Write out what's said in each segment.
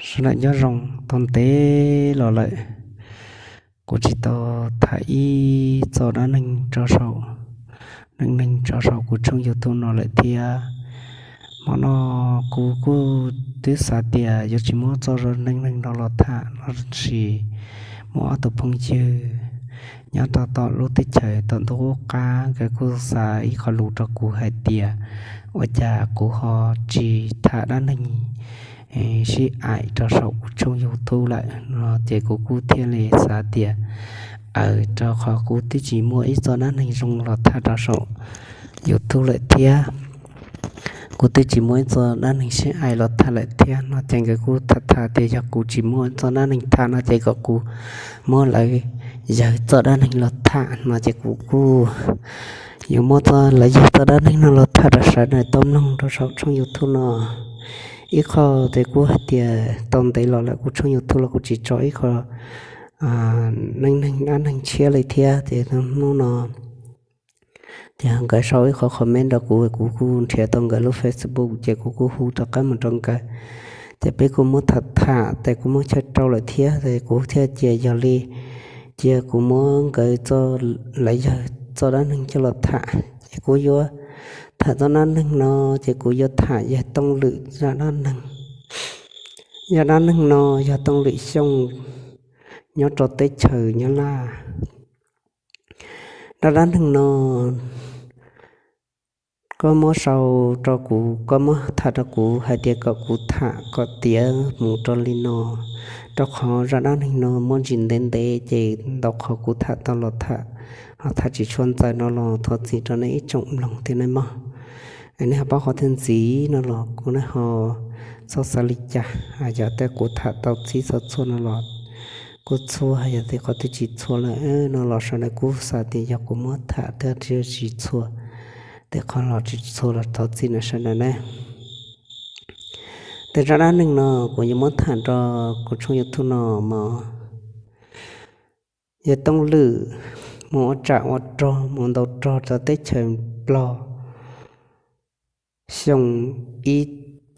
Sawv daws nyob zoo, tau ntev los lawm kuv tsis tau tham ib txoj dab neeg rau saum, neej neeg rau saum kuv tshooj YouTube no lawm thiab. Hmo no kuv kuj twb xav tias yuav tsis muab txoj neej neeg no los tham los sis muaj ob tug phooj ywg nyob rau tom lub teb chaws tom ntug qub qab nkawd kuj xa ib qho lus rau kuv hais tias ua cas kuv ho tsis tham dab neeg sib aim rau saum kuv tshooj YouTube lawm no ces kuv kuj thiaj li xav tias aws, rau qhov kuv twb tsis muaj ib txoj dab neeg zoo los tham rau saum YouTube lawm thiab. Kuv twb tsis muaj ib txoj dab neeg sib aim los tham lawm thiab no ces nkawd kuj tham tham tias yog kuv tsis muaj txoj dab neeg tham no ces kom kuv muab lawv yawg txoj dab neeg los tham no ces kuv kuj yuav muab txoj lawv yawg txoj dab neeg no los tham rau sawv daws tau mloog rau saum tshooj YouTube no. Ib qho ces kuj hais tias tau ntev los lawm kuv tshooj YouTube los kuv tsis tso ib qho neej neeg dab neeg tshiab li thiab ces hnub no ces nkawd sau ib qho comment rau kuv, kuv kuj nrhiav tau nkawd lub Facebook ces kuv kuj hu rov qab mus rau nkawd. Ces peb kuj muab tham tham ces kuj muab chaw rau lawm thiab ces kuv thiaj cia yog li cia kuv muab nkawd txoj, lawv yawg txoj dab neeg coj los tham. Ces kuv yuav tham txoj dab neeg no ces kuv yuav tham yawg Tooj Lwm zaj dab neeg. Zaj dab neeg no yog Tooj Lwm Xyooj nyob rau teb chaws Nyab Laj. Zaj dab neeg no koj muab sau rau kuv, koj muab tham rau kuv hais tias kom kuv tham kom tiav mus rau li no, rau qhov zaj dab neeg no muaj ntsis ntev ntev ces ntau qhov kuv tham tau los tham ho tham tsis tshua ntxaws no los thov txim rau nej ib tsoom mloog thiab nej mog. Nej ho paub qhov twg ntxiv no los kuv nej ho txhob xav li cas, yog tias kuv tham tau txij txhua txhua no los kuj txhua, yog tias qhov twg tsis txhua lawm no los sawv daws kuj xav tias yog kuv muab tham thiab tsis txhua, tias qhov los tsis txhua los thov txim na sawv daws na. Tes zaj dab neeg no kuv yuav muab tham rau kuv tshooj YouTube no mog. Yawg Tooj Lwm mus ua tsam ua rog mus ntaus rog rau teb chaws Nplog xyoo ib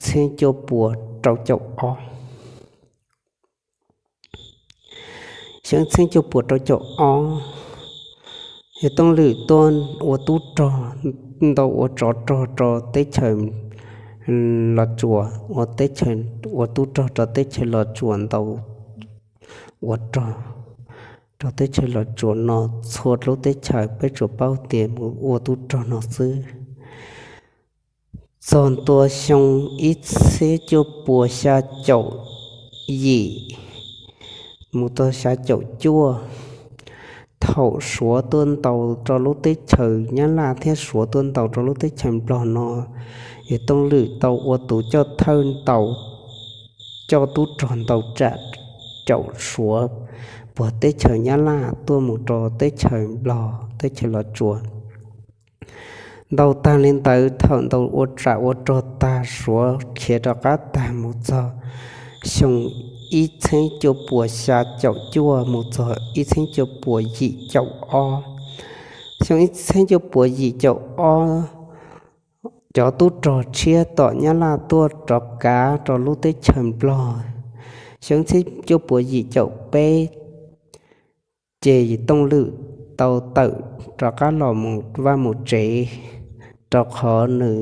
txhiab cuaj puas rau caum ob. Xyoo ib txhiab cuaj puas rau caum ob, Yawg Tooj Lwm tuaj ua tub rog, ntau ua tsov rog rau teb chaws Los Tsuas, ua teb chaws, ua tub rog rau teb chaws Los Tsuas ntau ua rog rau teb chaws Los Tsuas no txhua lub teb chaws peb tsuas paub tias mus ua tub rog no xwb. Txog ntua xyoo ib txhiab cuaj puas xya caum yim mus txog xya caum cuaj, thaum Suav tuaj ntaus rau lub teb chaws Nyab Laj thiab Suav tuaj ntaus rau lub teb chaws Nplog no, Yawg Tooj Lwm tau ua tus coj thawj ntaus, coj tub rog ntaus tsam caum Suav puag teb chaws Nyab Laj tuaj mus rau teb chaws Nplog teb chaws Los Tsuas. Ntaus tag li ntawd, thaum ntaus ua tsam ua rog tag, Suav khiav rov qab tag mus txog xyoo ib txhiab cuaj puas xya caum cuaj mus txog ib txhiab cuaj puas yim caum ob. Xyoo ib txhiab cuaj puas yim caum ob, cov tub rog tshiab tom Nyab Laj tuaj rov kav rau lub teb chaws Nplog. Xyoo ib txhiab cuaj puas yim caum peb, ces Tooj Lwm tau tawm rov qab los mus vaj mus tsev, rau qhov nws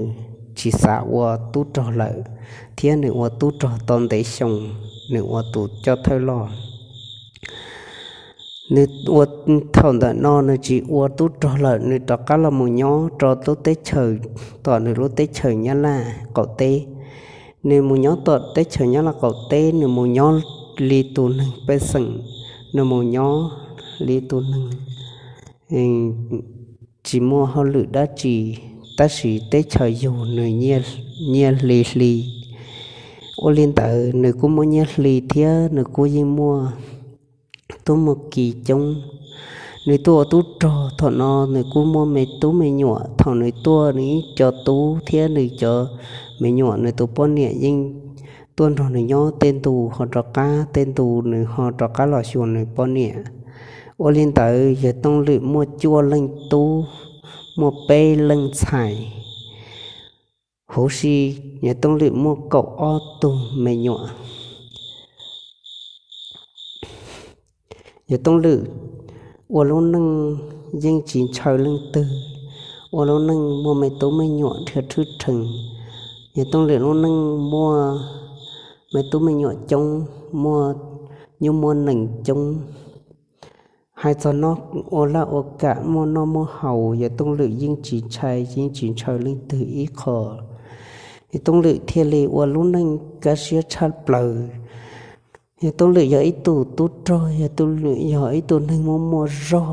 tsis xav ua tub rog lawm, thiab nws ua tub rog tau ntev xyoo, nws ua tus coj thawj loj. Nws ua, thaum ntawm no nws tsis ua tub rog lawm, nws rov qab los mus nyob rau lub teb chaws, tom nws lub teb chaws Nyab Laj qaum teb. Nws mus nyob tom teb chaws Nyab Laj qaum teb, nws mus nyob li tus neeg pej xeem, nws mus nyob li tus neeg tsis muaj hauj lwm dab tsi, tab sis teb chaws yug nws nyiaj hli hli. Ua li ntawd nws kuj muaj nyiaj hli thiab nws kuj yeej muaj tub muaj ki coob. Nws tuaj ua tub rog thaum no nws kuj muaj me tub me nyuam, thaum nws tuaj nws ib co tub thiab nws cov me nyuam, nws tus poj niam yeej tuaj nrog nws nyob tej ntu ho rov qab, tej ntu nws ho rov qab los xyuas nws poj niam. Ua li ntawd Yawg Tooj Lwm muaj cuaj leej tub, muaj peb leej ntxhais. Huv si, Yawg Tooj Lwm muaj kaum ob tug me nyuam. Yawg Tooj Lwm ua lub neej yeej tsis ntshaw leej twg, ua lub neej muaj me tub me nyuam dhia rhwb rhees. Yawg Tooj Lwm lub neej muaj me tub me nyuam coob, muaj nyuj muaj nees coob. Hais txog noj ua laj ua kam muaj noj muaj haus, Yawg Tooj Lwm yeej tsis ntshai, yeej tsis ntshaw leej twg ib qho. Yawg Tooj Lwm thiaj li ua lub neej kaj siab tshaj plaws. Yawg Tooj Lwm yog ib tug tub rog, Yawg Tooj Lwm yog ib tug neeg muaj muaj zog,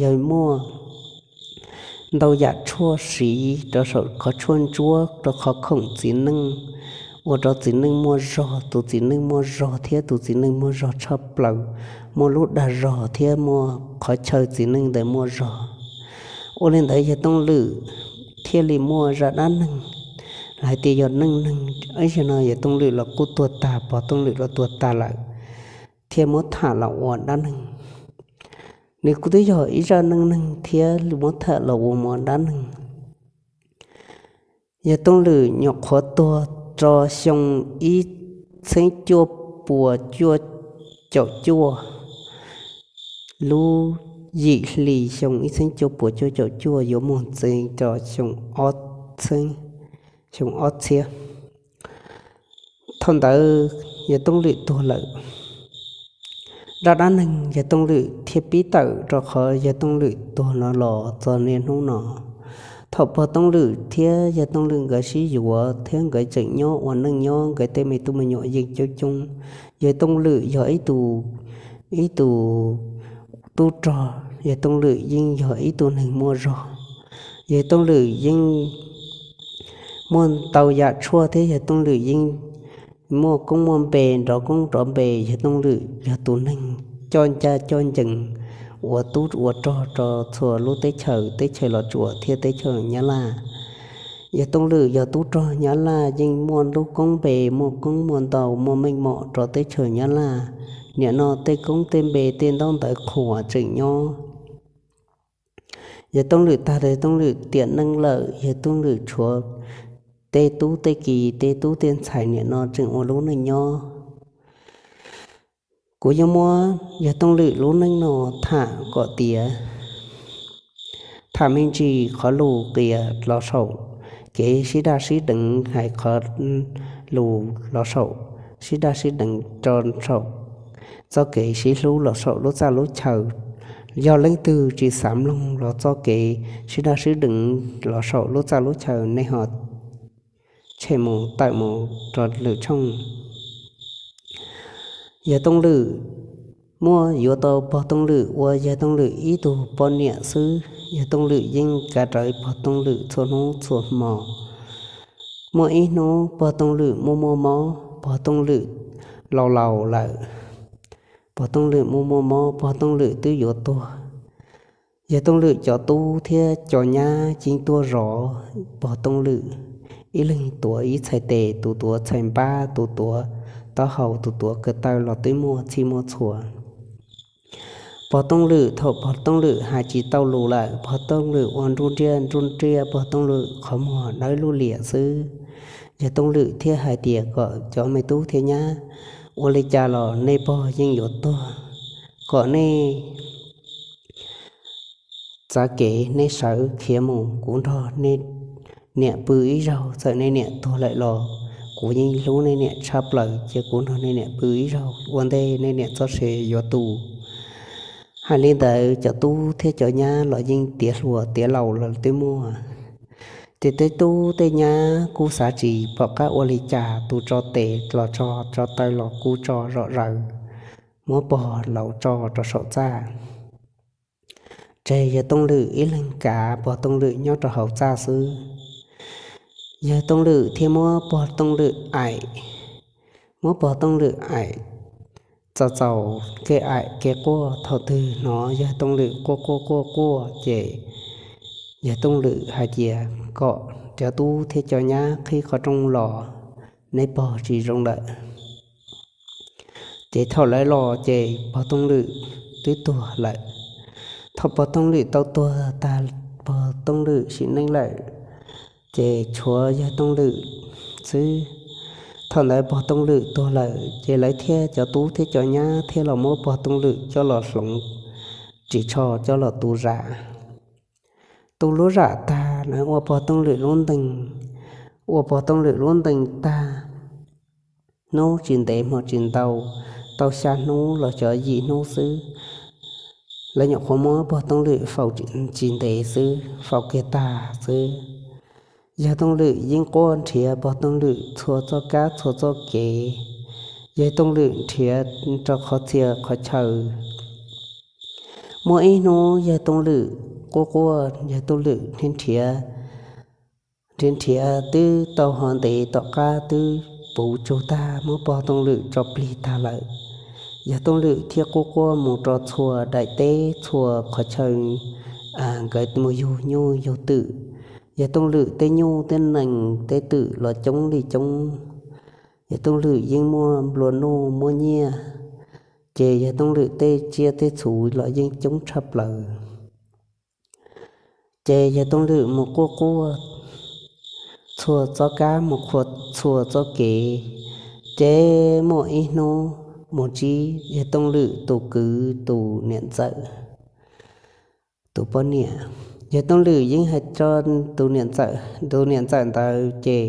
yawg muaj ntau yam tshuaj siv rau saum qhov tshuaj ntsuab rau qhov khoom txiv neej, ua rau txiv neej muaj zog, tus txiv neej muaj zog thiab tus txiv neej muaj zog tshaj plaws, muaj lub dag zog thiab muaj qhov chaw txiv neej ntawd muaj zog. Ua li ntawd Yawg Tooj Lwm thiaj li muaj zaj dab neeg, los hais tias yog neej neeg, ib zaug no Yawg Tooj Lwm los kuj tuag tag, Pog Tooj Lwm los tuag tag lawm, thiaj muab tham los ua dab neeg. Nws kuj twb yog ib zaj neej neeg thiab muab tham los ua dab neeg. Yawg Tooj Lwm nyuam qhuav tuag rau xyoo ib txheeb cuaj puas cuaj caum cuaj, lub yim hli xyoo ib txheeb cuaj puas cuaj caum cuaj yuav mus txees rau xyoo ob txhiab. Thaum ntawd Yawg Tooj Lwm tuag lawm. Zaj dab neeg Yawg Tooj Lwm thiaj pib tawm rau qhov Yawg Tooj Lwm tuag no los txog niaj hnub no. Thaum Pog Tooj Lwm thiab Yawg Tooj Lwm nkawd sib yuav thiab nkawd tseem nyob ua neej nyob, nkawd tej me tub me nyuam yeej coob coob. Yawg Tooj Lwm yog ib tug, ib tug tub rog, Yawg Tooj Lwm yeej yog ib tug neeg muaj zog. Yawg Tooj Lwm yeej muaj ntau yam tshuaj thiab Yawg Tooj Lwm yeej muaj koob muaj npe, nrov koob nrov npe. Yawg Tooj Lwm yog tus neeg coj ncaj coj ncees, ua tub ua rog rau txhua lub teb chaws, teb chaws Los Tsuas thiab teb chaws Nyab Laj. Yawg Tooj Lwm yog tub rog Nyab Laj yeej muaj lub koob npe, muaj koob muaj ntau, muaj meej mom rau teb chaws Nyab Laj. Niam no tej koob tej npe tej ntaub ntawv qhuas tseem nyob. Yawg Tooj Lwm tag, Yawg Tooj Lwm tiam neej lawm, Yawg Tooj Lwm tshuav tej tub tej ki, tej tub tej ntxhais niam no tseem ua lub neej nyob. Kuv yuav muab Yawg Tooj Lwm lub neej no tham kom tiav, tham me ntsis qhov lus qias los saum kev sib daj sib deev, hais qhov lus los saum sib daj sib deev rau saum txoj kev sib hlub los saum lub txaj lub chaw. Yog leej twg tsis xav mloog los txoj kev sib daj sib deev los saum lub txaj lub chaw, nej ho tshem mus tawm mus rau lwm tshooj. Yawg Tooj Lwm muaj yuav tau Pog Tooj Lwm ua Yawg Tooj Lwm ib tug poj niam xwb, Yawg Tooj Lwm yeej kav rawv Pog Tooj Lwm txhua hnub txhua hmo. Muaj ib hnub Pog Tooj Lwm muaj muaj mob, Pog Tooj Lwm laus laus lawm. Pog Tooj Lwm muaj muaj mob, Pog Tooj Lwm twb yuav tuag. Yawg Tooj Lwm cov tub thiab cov nyab ceeb tuaj zov Pog Tooj Lwm, ib leeg tuav ib txhais tes, tus tuav txhais npab, tus tuav taub hau, tus tuav ko taw los twb muaj txhij muaj txhua. Pog Tooj Lwm, thaum Pog Tooj Lwm hais tsis tau lus lawm, Pog Tooj Lwm ua nruj nriaj nruj nriaj, Pog Tooj Lwm qhov muag dawb lub liam xwb. Yawg Tooj Lwm thiaj hais tias kom cov me tub thiab nyab, ua li cas los nej pog yeej yuav tuag, kom nej txav kev nej sawv khiav mus, kuv nrog nej niam pw ib zaug, txawm nej niam tuag lawm los kuv yeej hlub nej niam tshaj plaws, cia kuv nrog nej niam pw ib zaug ua ntej nej niam txoj sia yuav tu. Hais li ntawd cov tub thiab cov nyab los yeej tiav hluas tiav laus lawm twb muaj. Ces tej tub tej nyab kuj xav tsis pom qab ua li cas, tus tso tes los tso, tso taw los kuj tso zom zaws, muab pog laus tso rau saum txaj, tseg Yawg Tooj Lwm ib leeg kav Pog Tooj Lwm nyob rau hauv txaj xwb. Yawg Tooj Lwm thiaj muab Pog Tooj Lwm aim, muab Pog Tooj Lwm aim txaus txaus, kev aim kev quaj. Thaum twg hnov Yawg Tooj Lwm quaj quaj quaj quaj ces Yawg Tooj Lwm hais tias kom cov tub thiab cov nyab qhib qhov rooj los, neb pog tsis zoo lawm. Ces thaum lawv los ces Pog Tooj Lwm twb tuag lawm. Thaum Pog Tooj Lwm tau tuag tag, Pog Tooj Lwm sim neej lawm, ces tshuav Yawg Tooj Lwm xwb. Thaum ntawd pog Tooj Lwm tuag lawm ces lawv thiab cov tub thiab cov nyab thiaj los muab pog Tooj Lwm coj los hloov ris tsho coj los tu zam. Tu lub zam tag lawv ua pog Tooj Lwm lub ntees, ua pog Tooj Lwm lub ntees tag, hnub tsis ntev hmo tsis ntau, tau xya hnub los xyov yim hnub xwb, lawv nyuam qhuav muab pog Tooj Lwm faus tsis ntev xwb, faus kiag tag xwb. Yawg Tooj Lwm yeej quaj nrhiav pog Tooj Lwm txhua txoj kab txhua txoj kev, yawg Tooj Lwm nrhiav rau qhov txhia qhov chaw. Muaj ib hnub yawg Tooj Lwm quaj quaj, yawg Tooj Lwm nrhiav nrhiav nrhiav twb tau ho ntev tom qab twb puv tsug tag muab pog Tooj Lwm tso plig tag lawm. Yawg Tooj Lwm thiaj quaj quaj mus rau txhua daim teb txhua qhov chaw nkawd mus yug nyuj yug twm. Yawg Tooj Lwm tej nyuj tej nees tej twm los coob li coob. Yawg Tooj Lwm yeej muaj nplua nuj muaj nyiaj, ces yawg Tooj Lwm tej tsiaj tej txhu los yeej coob tshaj plaws. Ces yawg Tooj Lwm mus quaj quaj txhua txoj kab mus qhuas txhua txoj kev, ces muaj ib hnub mus ntsib yawg Tooj Lwm tus kwv tus niam ntxawm, tus poj niam. Yawg Tooj Lwm yeej hais rau tus niam ntxawm, tus niam ntxawm ntawd ces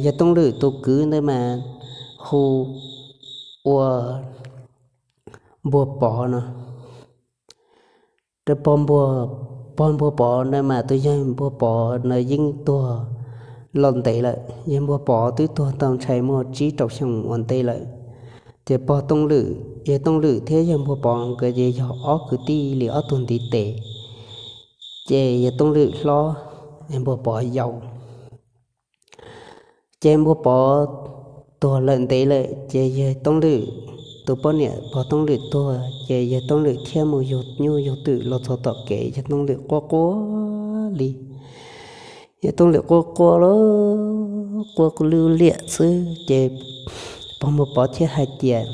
yawg Tooj Lwm tus kwv ntawd mas hu ua Npuag Pov no. Pog Npuag Pov ntawd mas tus yawg Npuag Pov ntawd yeej tuag los ntev lawm, yawg Npuag Pov twb tuag tau ntshai muaj tsib rau xyoo ua ntej lawm. Ces pog Tooj Lwm, yawg Tooj Lwm thiab yawg Npuag Pov nkawd ces yog ob kwv tij li ob tug ntiv tes. Ces yawg Tooj Lwm hlob, yawg Npuag Pov yau. Ces Npuag Pov tuag lawm ntev lawm ces yawg Tooj Lwm tus poj niam pog Tooj Lwm tuag ces yawg Tooj Lwm thiaj mus yug nyuj yug twm los txog tom kev yawg Tooj Lwm quaj quaj li. Yawg Tooj Lwm quaj quaj los quaj lwj liam xwb ces pog Npuag Pov thiaj hais tias,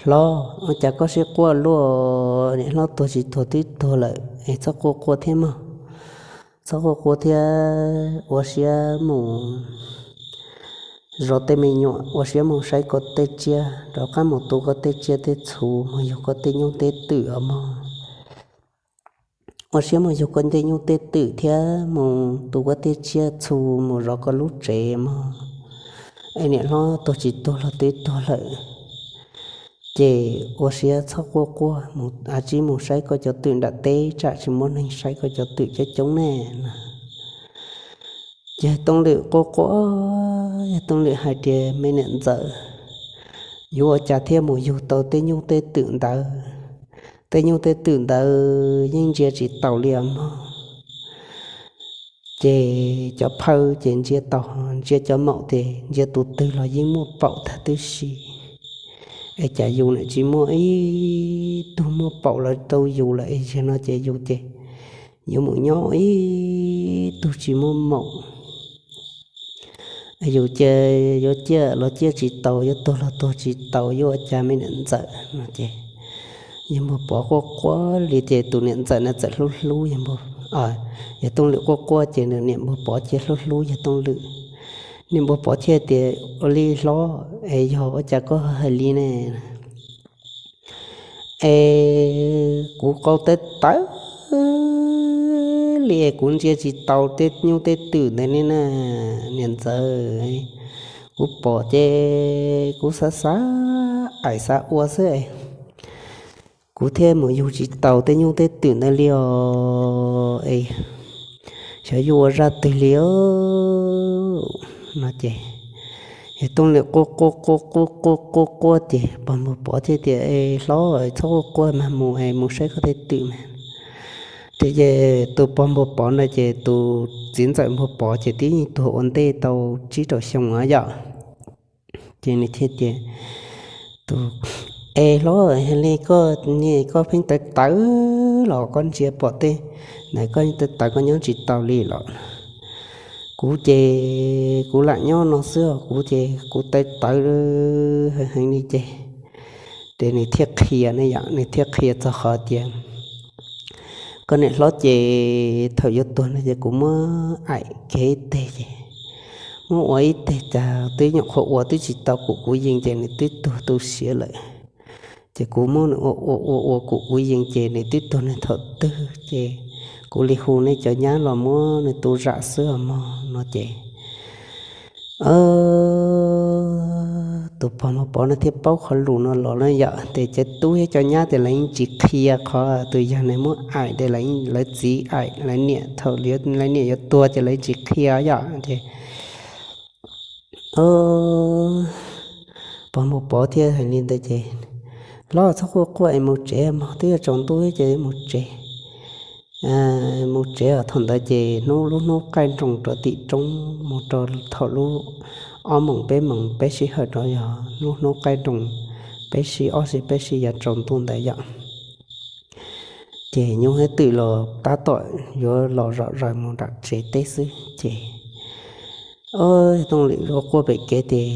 Hlob, ua cas koj sib quaj luaj, niam hlob tuag tsis tuag twb tuag lawm es txhob quaj quaj thiab mog. Txhob quaj quaj thiab, ua siab mus zov tej me nyuam, ua siab mus saib koj tej tsiaj, rov qab mus tu koj tej tsiaj tej txhu, mus yug koj tej nyuj tej twm os mog. Ua siab mus yug koj tej nyuj tej twm thiab mus tu koj tej tsiaj txhu, mus zov koj lub tsev mog. Es niam hlob tuag tsis tuag los twb tuag lawm, ces ua siab txhob quaj quaj, mus a tsib mus saib koj cov twm nram teb, tsam tsis muaj neeg saib koj cov twm coob coob ne no. Yawg Tooj Lwm quaj quaj, yawg Tooj Lwm hais tias, Me niam ntxawm, yuav ua cas thiaj mus yug tau tej nyuj tej twm ntawd? Tej nyuj tej twm ntawd yeej ntsia tsis taus li os mog. Ces cov phawj ces ntsia taus, ntsia cov maum ces ntsia tus twg los yeej muaj paum tag tib si. Es cas yus niam tsis muaj ib tug muaj paum los rau yus lawm, es zaum no ces yus ces yuav mus nyob ib tug tsis muaj maum. Yus ces yuav ciaj los ciaj tsis taus, yuav tuag los tuag tsis taus, yuav ua cas me niam ntxawm no ces yawg Npuag Pov quaj quaj li ces tus niam ntxawm na txawm hlub hlub yawg, yawg Tooj Lwm quaj quaj ces niam Npuag Pov thiaj hlub hlub yawg Tooj Lwm. Niam Npuag Pov thiaj tias, Ua li hlob, es yog ua cas koj hais li ne? Es kuv qau tawv tawv li es kuv ntsia tsis taus tej nyuj tej twm ntawd li na, niam ntxawm. Kuv pom ces kuv xav xav aim xav ua xwb, kuv thiaj mus yug tsis taus tej nyuj tej twm ntawd li os. Es xyov yuav ua zaj twg li no ces yawg Tooj Lwm quaj quaj quaj quaj quaj quaj ces pog Npuag Pov thiaj tias, Es hlob, txhob quaj quaj mas mus es mus saib koj tej twm mas. Ces tus pog Npuag Pov ntawd ces tus txiv ntxawm Npuag Pov ces twb tuag ua ntej tau tsib rau xyoo os yom. Ces nws thiaj tias, Es hlob, yog li koj, koj pheej tawv tawv los koj ntsia pom tej ntawd koj tawv tawv koj nyob tsis tau li los? Kuv ces kuv lam nyob no xwb os, kuv ces kuv tawv tawv heev heev li ces. Ces nws thiaj qhia ne yom, nws thiaj qhia txog qhov tias, Koj niam hlob ces thaum yuav tuag no ces kuv muab aim kev teg ces muab ua ib teg tas twb nyuam qhuav ua twb tsis tau kum kuv yees ces nws twb tuag tu siav lawm. Ces kuv muab nws ua ua ua ua kum kuv yees ces nws twb tuag nws thaum twg ces kuv li hu nej cov nyab los muab nws tu zam xwb os mog no ces tus pog Npauj Pov no thiaj paub qhov lus no los na yom. Ces cov tub thiab cov nyab ces lawv yeej tsis qhia qhov tus yawg ne muab aim ces lawv txiv aim lawv niam, thaum lawv niam yuav tuag ces lawv yeej tsis qhia yom ces pog Npauj Pov thiaj hais li ntawd ces, Hlob, txhob quaj quaj es mus tsev mog, twb yuav tsaus ntuj ces mus tsev. Mus tsev os. Thaum ntawd ces hnub lub hnub qaij nroos rau tim roob mus rau thaum lub ob moos peb moos peb sij hawm rau yog lub hnub qaij nroos peb sij ob sij peb sij yog tsaus ntuj ntawd yom. Ces nyuj thiab twm los tab tom yuav los zom zaws mus nram tsev teb xwb ces Tooj Lwm quaj pem kev ces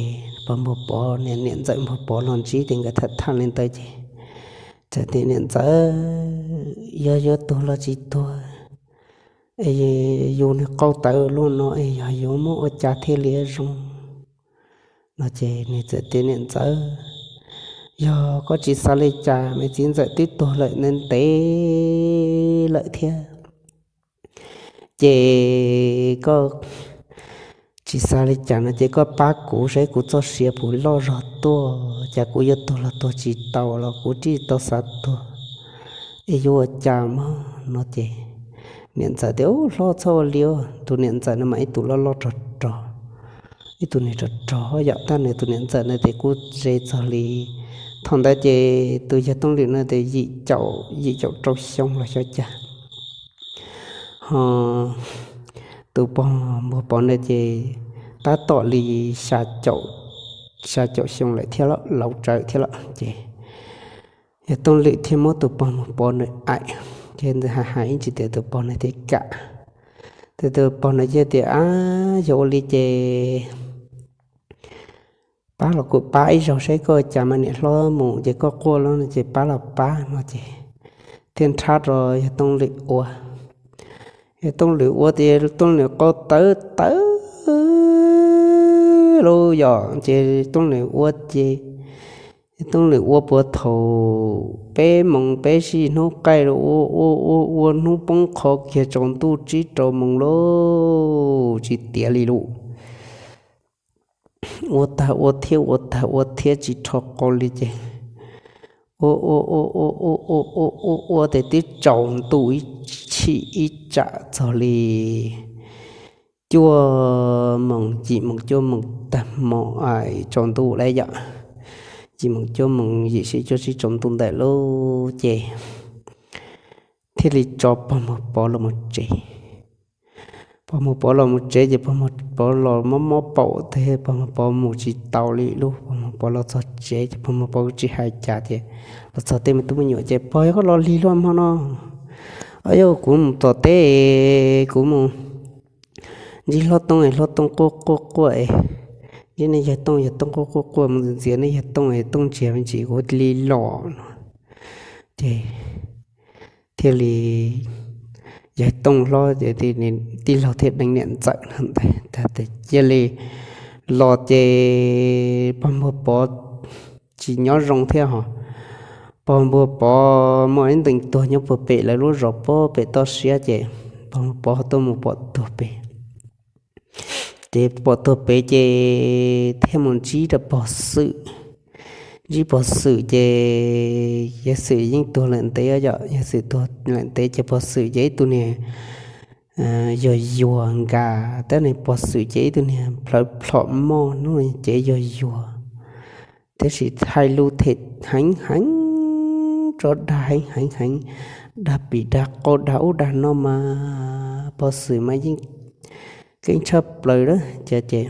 pog Npauj Pov, niam ntxawm Npauj Pov los ntsib ces nkawd tham tham li ntawd ces txawm tias, Niam ntxawm, yog yuav tuag los tsis tuag es yus niag qau tawv luaj no es yog yuav muab ua cas thiaj li zoo no ces nws txawm tias, Niam ntxawm, yog koj tsis xav li cas, me txiv ntxawm twb tuag lawm ntev ntev lawm thiab ces koj tsis xav li cas no ces koj pab kuv saib kuv txoj sia puas loj zog tuaj, cas kuv yuav tuag los tuag tsis tau los kuv tsis tau xav tuag es yuav ua cas mog no ces niam ntxawm tias, Ub, hlob, txhob ua li os. Tus niam ntxawm no mas ib tug loj loj rog rog, ib tug niag rog rog yom, tab nws tus niam ntxawm no ces kuj ze txog li, thaum ntawd ces tus yawg Tooj Lwm no ces yim caum, yim caum rau xyoo los xyov cas, ho tus pog Npauj Pov ntawd ces tab tom li xya caum xyoo lawm thiab lauj, lauv tsawv thiab lauj ces yawg Tooj Lwm thiaj muab tus pog Npauj Pov ntawd aim, ces ntawd hais hais ib ntsis tias tus pog ntawd thiaj kam. Ces tus pog ntawd thiaj tias, Ab, yog ua li ces pab los kuj pab ib zaug saib koj cas mas niam hlob mus ces koj quaj los no ces pab los pab no ces thiaj nrhab rau yawg Tooj Lwm ua. Yawg Tooj Lwm ua ces Tooj Lwm qau tawv tawv lauj yom, ces Tooj Lwm ua ces Tooj Lwm ua puag thaum peb moos peb sij hnub qaij ua ua ua ua hnub poob qho kiag tsaus ntuj tsib rau moos lauj, tsis tiav li lauj. Ua tag ua thiab ua tag ua thiab tsis rho qau li ces ua ua ua ua ua ua ua ua ua ces twb tsaus ntuj ib chim ib tsam txog li cuaj moos yim moos cuaj moos tag hmo tsaus ntuj lawm yom, yim moos cuaj moos yim sij cuaj sij tsaus ntuj ntawm lauj ces thiaj li tso pog Npauj Pov los mus tsev. Pog Npauj Pov los mus tsev ces pog Npauj Pov los mob mob paum thiab pog Npauj Pov mus tsis tau li lauj. Pog Npauj Pov los txog tsev ces pog Npauj Pov tsis hais cas ces los txog tej me tub me nyuam ces, Pog, yog koj los lig luaj hmo no, yog kuv mus tom teb, kuv mus ntsib hlob Tooj es hlob Tooj quaj quaj quaj es ntsib nej yawg Tooj, yawg Tooj quaj quaj quaj, mus ntxias nej yawg Tooj es Tooj ntsiag me ntsis kuv li los no ces thiaj li yawg Tooj hlob ces tij laug thiaj deev niam ntxawm no ntawd cia li los ces pog Npauj Pov tsis nyob zoo thiab ho. Pog Npauj Pov muaj ib ntees tuag nyob puag pem lawv lub zos puag pem toj siab ces pog Npauj Pov ho tuaj mus pom tuag pem. Ces pom tuag pem ces thiaj mus ntsib rau pog Xwm. Ntsib pog Xwm ces yawg Xwm yeej tuag lawm ntev yom, yawg Xwm tuag lawm ntev ces pog Xwm ces ib tug niag yuag yuag nkas, tab sis pog Xwm ces ib tug niag plawv plhom moj hnub ces yuag yuag, tiam sis hais lus them heev heev, tso dag heev heev heev, dag pim dag qau dag ub dag no mas pog Xwm mas yeej keej tshaj plaws lawm ces ces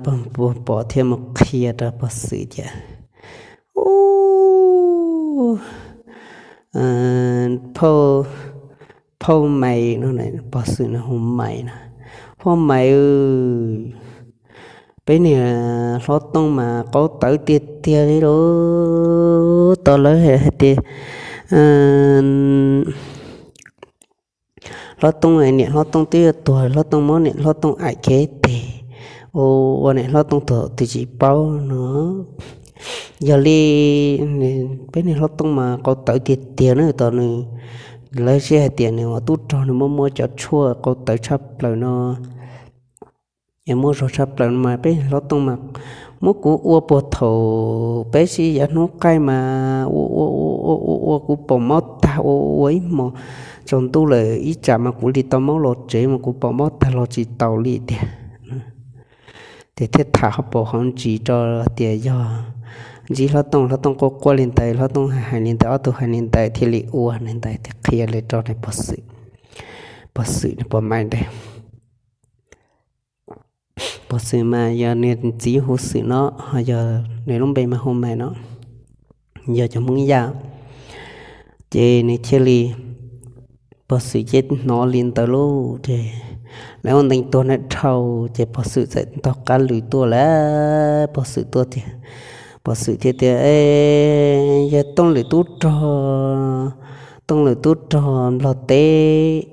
pog Npauj Pov thiaj mus qhia rau pog Xwm tias, Ub, phauj, phauj Maiv no, pog Xwm no hu Maiv no, phauj Maiv, peb niag hlob Tooj mas qau tawv tiag tiag li lauj, tau lawv hais tias Hlob Tooj, niam Hlob Tooj twb yuav tuag, Hlob Tooj muab niam Hlob Tooj aim kiag teg, ua ua niam Hlob Tooj tuag twb tsis paub no. Yog li peb niam Hlob Tooj mas qau tawv tiag tiag na, tos nws, lawv sib hais tias nws ua tub rog nws muaj muaj cov tshuaj qau tawv tshaj plaws no, es muaj zog tshaj plaws no mas peb Hlob Tooj mas muab kuv ua puag thaum peb sib yav hnub qaij mas ua ua ua ua ua kuv pom mob tag, ua ua ib hmos tsaus ntuj lawm ib tsam mas kuv li tau maub los tsev mas kuv pom mob tag los tsis taus li tiag. Ces thiaj tham hauv paus hauv ntsis rau tias yog ntsib Hlob Tooj, Hlob Tooj quaj quaj li ntawd, Hlob Tooj hais li ntawd, ob tug hais li ntawd thiaj li ua li ntawd thiaj qhia li rau pog Xwm, pog Xwm nws pog Maiv ntawd. Pog Xwm mas yog nws txiv hu Xwm no, ho yog nws lub npe mas hu Maiv no, yog cov Hmoob Yaj. Ces nws thiaj li, pog Xwm ces hnov li ntawd lauj, ces lawv ua ntees tuag na dhau, ces pog Xwm txawm ntaug qab lw tuaj lawm, pog Xwm tuaj tiag, pog Xwm thiaj tias, Yog Tooj Lwm tub rog, Tooj Lwm tub rog Nplog teb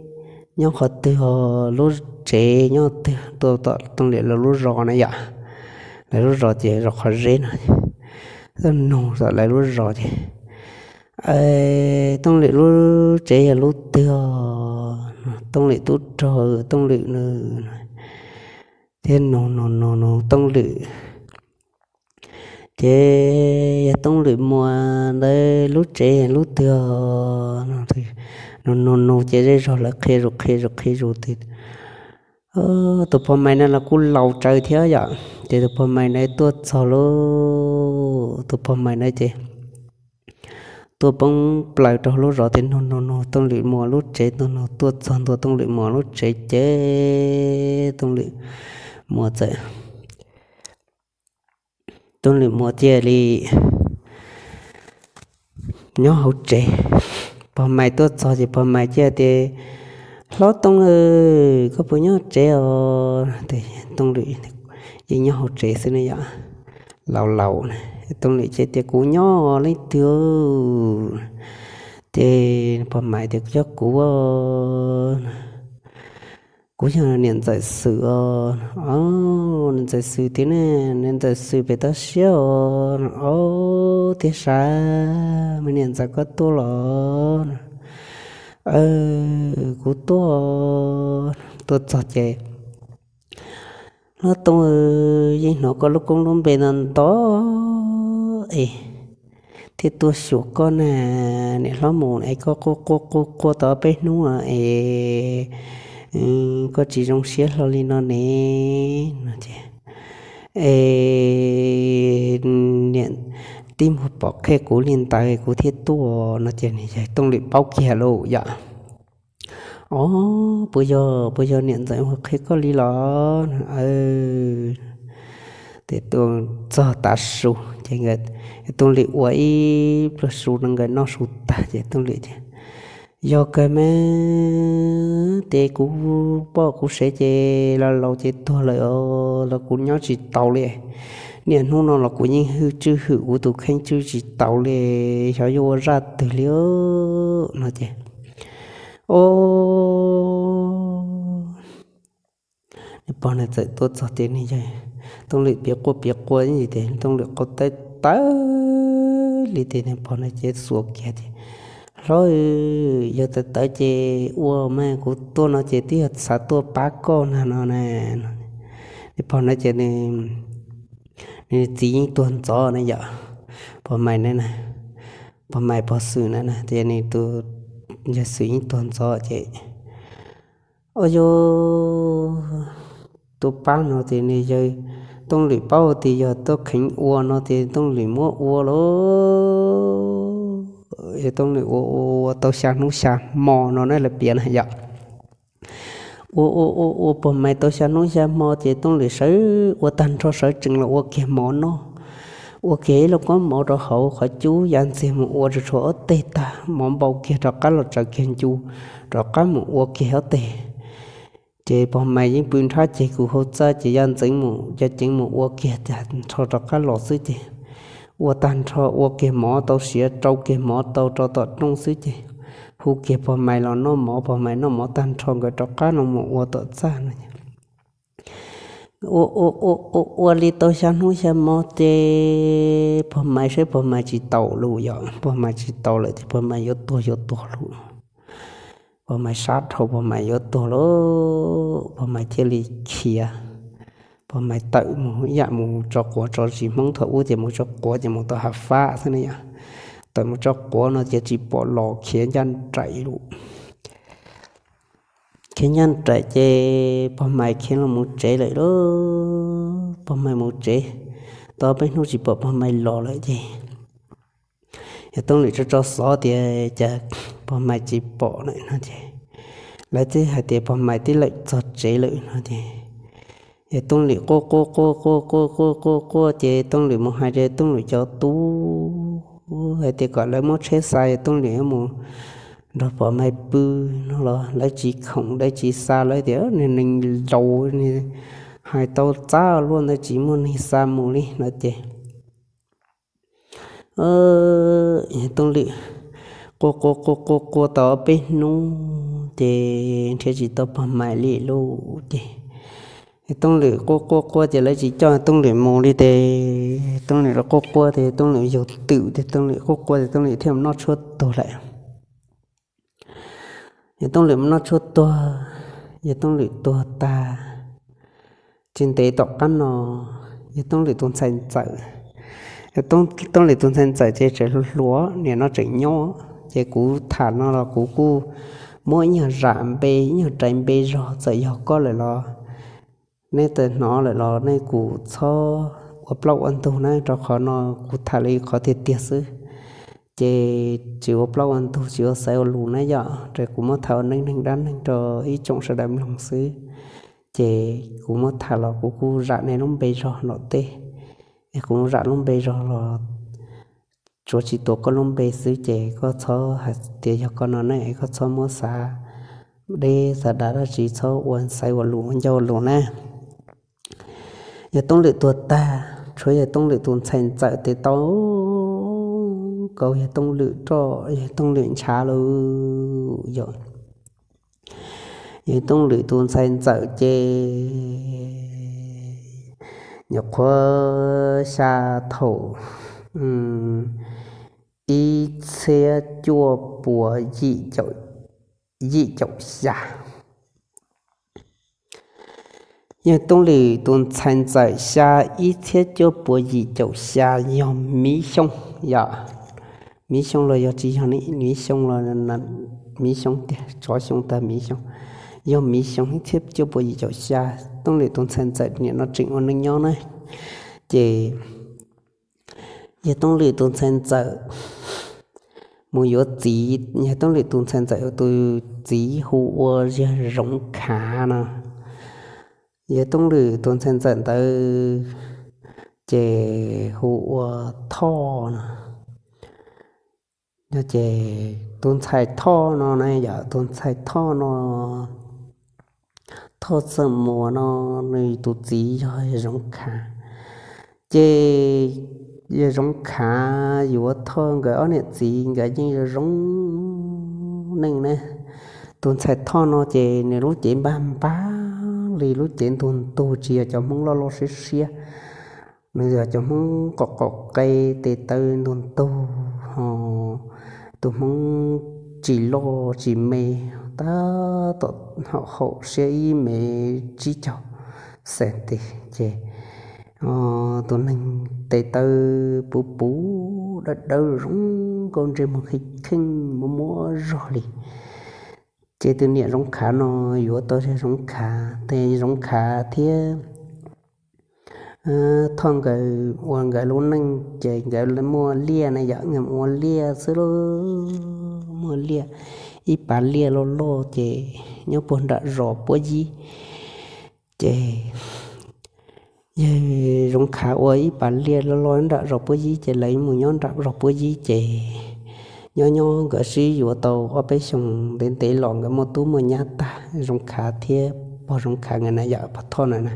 nyob qhov twg os, lub tsev nyob twg? Tuaj tom Tooj Lwm lawv lub zos na yom, lawv lub zos ces zos Qhov Zeb no, tuaj nug tom lawv lub zos ces, Tooj Lwm lub tsev yog lub twg os? Tooj Lwm tub rog Tooj Lwm no. Thiaj nug nug nug nug Tooj Lwm, ces yog Tooj Lwm muam ntawd lub tsev lub twg os? Nug nug nug ces zej zog lawv qhia zus qhia zus qhia zus, tus pog Maiv no los kuj laus tsawv thiab yom, ces tus pog Maiv ntawd tuaj txog lauj, tus pog Maiv ntawd ces tuaj poob plaws rau lub zos ces nug nug nug Tooj Lwm muam lub tsev, nug nug tuaj txog ntua Tooj Lwm muam lub tsev ces Tooj Lwm muam txawm, Tooj Lwm muam thiaj li nyob hauv tsev. Pog Maiv tuaj txog ces pog Maiv thiaj tias, Hlob Tooj, koj puas nyob tsev os? Tooj Lwm yeej nyob hauv tsev xwb ne yom, laus laus. Tooj Lwm thiaj tias, Kuv nyob leej twg? Ces pog Maiv tias, Yog kuv, kuv yog niam ntxawm Xwm os. Niam ntxawm Xwm tiag ne, niam ntxawm Xwm pem toj siab os. Ob, tiag sav, me niam ntxawm koj tuaj los? Kuv tuaj, tuaj txog ces, Hlob Tooj, yeej hnov koj lub koob lub npe no ntau es thiaj tuaj xyuas koj na. Niam hlob mus es koj quaj quaj quaj quaj tau peb hnub es koj tsis zoo siab hlo li no ne. Es niam tij mus pom qhia kuv li ntawd kuv thiaj tuaj no ces Tooj Lwm paub kiag lauj yom. Ob, puas yog, puas yog niam ntxawm mus qhia koj li los? Ces tuaj txog tav su ces Tooj Lwm ua ib pluag su rau nkawd noj su tag ces Tooj Lwm tias, Yog kawg me, ces kuv poj kuv sev ces laus laus ces tuag lawm os, los kuv nyob tsis taus li. Niaj hnub no los kuv yeej hwj tswj hwm kuv tus kheej tswj tsis taus li, xyov yuav ua zaj twg li no ces, o, pog nws txawm tuaj txog ces nws yawg Tooj Lwm piav quaj piav quaj ces Tooj Lwm qau tawv tawv li ces nws pog nws ces xuas kiag tias, Hlob, yog tawv tawv ces ua mas, kuv tuaj no ces twb yog xav tuaj pab koj na no na. Nws pog na ces nws txiv yeej tuag ntxov na yom, pog Maiv na, pog Maiv pog Xwm na, ces nws tus yawg Xwm yeej tuag ntxov ces, o, yog tuaj pab no ces nws yawg Tooj Lwm paub tias yog tuaj kheev ua no ces Tooj Lwm muab ua lauj. Yog Tooj Lwm ua ua ua tau xya hnub xya hmo no ne lawv piav na yom. Ua ua ua ua pog Maiv tau xya hnub xya hmo ces Tooj Lwm sawv ua tag nrho sawv tsees los ua kiag mov noj, ua kiag ib lauj kaub mov rau hauv qhov cub ya ntxiag mus ua tsuas tshuav ob teg tag, mov npau kiag rov qab los tsaws kiag ncu, rov qab mus ua kiag ob teg. Ces pog Maiv yeej pw nrhab ceg kuv hauv txaj ces ya ntxeev mus ya ceev mus ua kiag tag nrho rov qab los xwb ces, ua tag nrho ua kiag mov tau siav rau kiag mov tau rau tom rooj xwb ces, hu kiag pog Maiv los noj mov. Pog Maiv noj mov tag nrho nkawd rov qab los mus ua tom txaj no. Ua ua ua ua li tau xya hnub xya hmo ces pog Maiv saib pog Maiv tsis taus lawm yom, pog Maiv tsis taus lawm ces pog Maiv yuav tuag yuav tuag lawm. Pog Maiv sab dhau, pog Maiv yuav tuag lawm, pog Maiv thiaj li khiav. Pog Maiv tawm mus ib yam mus tso quav tso zis, Hmoob thaum ub ces mus tso quav ces mus tau hav fab xwb ne yom. Tawm mus tso quav no ces tsis pom los khiav ncaj nraim lawm. Khiav ncaj nraim ces pog Maiv khiav los mus tsev lawm lauj. Pog Maiv mus tsev tau peb hnub tsis pom pog Maiv los lawm ces yawg Tooj Lwm tso tso xov tias cas pog Maiv tsis pom lawm no ces lawv twb hais tias pog Maiv twb lawm txog tsev lawm no ces yawg Tooj Lwm quaj quaj quaj quaj quaj quaj quaj quaj ces Tooj Lwm mus hais rau Tooj Lwm cov tub hais tias kom lawv muab tsheb xa, yawg Tooj Lwm yuav mus nrog pog Maiv pw no los lawv tsis khoom, lawv tsis xa, lawv tias nws neeg laus, hais tau txaj luaj ntawd tsis muaj neeg xa mus li no ces yawg Tooj Lwm quaj quaj quaj quaj quaj tau ob peb hnub ces nrhiav tsis tau pog Maiv li lawm ces yawg Tooj Lwm quaj quaj quaj ces lawv tsis coj yawg Tooj Lwm mus li ces Tooj Lwm los quaj quaj ces Tooj Lwm yug twm ces Tooj Lwm quaj quaj ces Tooj Lwm thiaj mus noj tshuaj tuag lawm. Yawg Tooj Lwm mus noj tshuaj tuag, yawg Tooj Lwm tuag tag, tsis ntev tom qab no yawg Tooj Lwm tus ntxhais ntxawm, yawg Tooj Lwm tus ntxhais ntxawm ces tseem hluas hluas, nim no tseem nyob ces kuv tham no los kuv kuj muab ib nyuag zam npe ib nyuag rais npe zog, txawm yog koj lawm los nej tau hnov lawm los nej kuj txhob ua plaub ua ntug na, rau qhov no kuv tham li qhov tiag tiag xwb. Ces tsis ua plaub ua ntug tsis ua xaiv ua lus na yom, ces kuv muab tham ua neej neeg dab neeg rau ib tsoom sawv daws mloog xwb. Ces kuv muab tham los kuv kuj zam nej lub npe zog nram tej, es kuv zam lub npe zog los tsuav tsis tuav koj lub npe xwb ces koj txhob hais tias yog koj no ne, koj txhob muab xav deb xav dav dab tsi, txhob ua xaiv ua lus ua ncauj ua lus na. Yawg Tooj Lwm tuag tag, tshuav yawg Tooj Lwm tus ntxhais ntxawm tes tau kaus yawg Tooj Lwm roj, yawg Tooj Lwm ntshav lawm yom. Yawg Tooj Lwm tus ntxhais ntxawm ces nyuam qhuav xya thaum ib txhiab cuaj puas yim caum xya. Yawg Tooj Lwm tus ntxhais ntxawm xya ib txhiab cuaj puas yim caum xya yog miv xyoo yom. Miv xyoo los yog tsis yog ne, miv xyoo los miv xyoo tiag, tsov xyoo tag miv xyoo. Yog miv xyoo ib txhiab cuaj puas yim caum xya, Tooj Lwm tus ntxhais ntxawm nim no tseem ua neej nyob na. Ces yawg Tooj Lwm tus ntxhais ntxawm mus yuav txiv, yawg Tooj Lwm tus ntxhais ntxawm tus txiv hu ua yawg Zoov Khav no. Yawg Tooj Lwm tus ntxhais ntxawm ntawd ces hu ua Thoj no. Ces tus ntxhais Thoj no na yom, tus ntxhais Thoj no, Thoj Txawj Muas no, nws tus txiv yog Zoov Khav. Ces yawg Zoov Khav yuav Thoj, nkawd ob niam txiv nkawd yeej zoo zoo neej na. Tus ntxhais Thoj no ces nws lub cev npag npag li lub cev ntug ntug, tsis yog cov Hmoob loj loj siab siab, nws yog cov Hmoob qaum qaum qe, tes taw ntug ntug ho, tus Hmoob tsis loj tsis me, tab tom haum siab ib mev tsib caug xees tes ces tus neeg tes taw puv puv dawb dawb zoo nkauj, ntsej muag kheej kheej muaj muaj zog li. Ces tus niam Zoov Khav no yuav tau yawg Zoov Khav, tes Zoov Khav thiab Thoj nkawd ua nkawd lub neej ces nkawd muaj liaj na yom, nkawd ua liaj xwb lauj, muaj liaj, ib pas liaj loj loj ces nyob puag nram zos Puab Yib. Ces yawg Zoov Khav ua ib pas liaj loj loj nram zos Puab Yib ces lawv mus nyob nram zos Puab Yib ces nyob nyob nkawd sib yuav tau ob peb xyoos ntev ntev los nkawd muaj tub muaj nyab tag, Zoov Khav thiab pog Zoov Khav nkawd na yom, pog Thoj na na.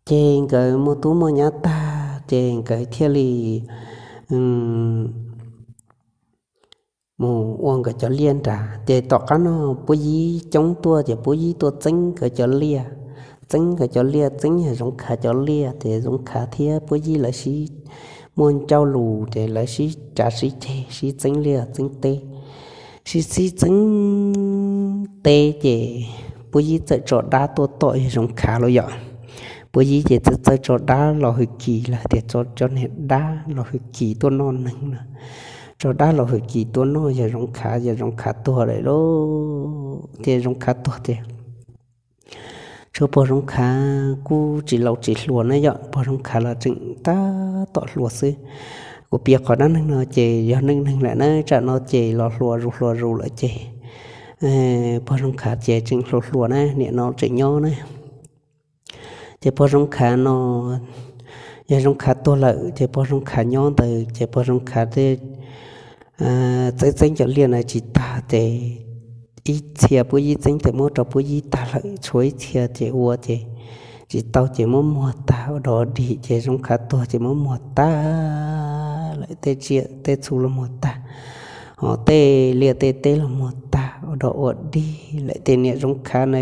Ces nkawd muaj tub muaj nyab tag ces nkawd thiaj li mus ua nkawd cov liaj nrad. Ces tom qab no Puab Yib coob tuaj ces Puab Yib tuaj txeeb nkawd cov liaj, txeeb nkawd cov liaj, txeeb yawg Zoov Khav cov liaj, ces Zoov Khav thiab Puab Yib lawv sib muaj ncauj lus ces lawv sib cav sib ceg, sib txeeb liaj txeeb teb, sib txeeb teb ces Puab Yib txawm tso dab tuaj tom yawg Zoov Khav lawm yom. Puab Yib ces txawm txawj tso dab los hwm kis, lawv tias tso cov niag dab los hwm kis tuaj noj neeg na, tso dab los hwm kis tuaj noj yawg Zoov Khav, yawg Zoov Khav tuag lawm lauj. Ces Zoov Khav tuag ces tshuav pog Zoov Khav kuj tsis laus tsis hluas na yom, pog Zoov Khav los tseem tab tom hluas xwb. Kuv piav qhov dab neeg no ces yog neej neeg lawm na, tsam no ces los hluas zus hluas zus lawm ces pog Zoov Khav ces tseem hluas hluas na, niam no tseem nyob na. Ces pog Zoov Khav no, yawg Zoov Khav tuag lawm ces pog Zoov Khav nyob ntawd ces pog Zoov Khav txeeb txeeb cov liaj na tsis tag ces ib txhia Puab Yib txeeb txawm muab rau Puab Yib tag lawm, tshuav ib txhia ces ua ces tsis tau ces muab muag tag ua dog dig ces Zoov Khav tuag ces muab muag tag lawm, tej tsiaj tej txhu los muag tag, ho tej liaj tej teb los muag tag ua dog ua dig lawm. Ces niam Zoov Khav na,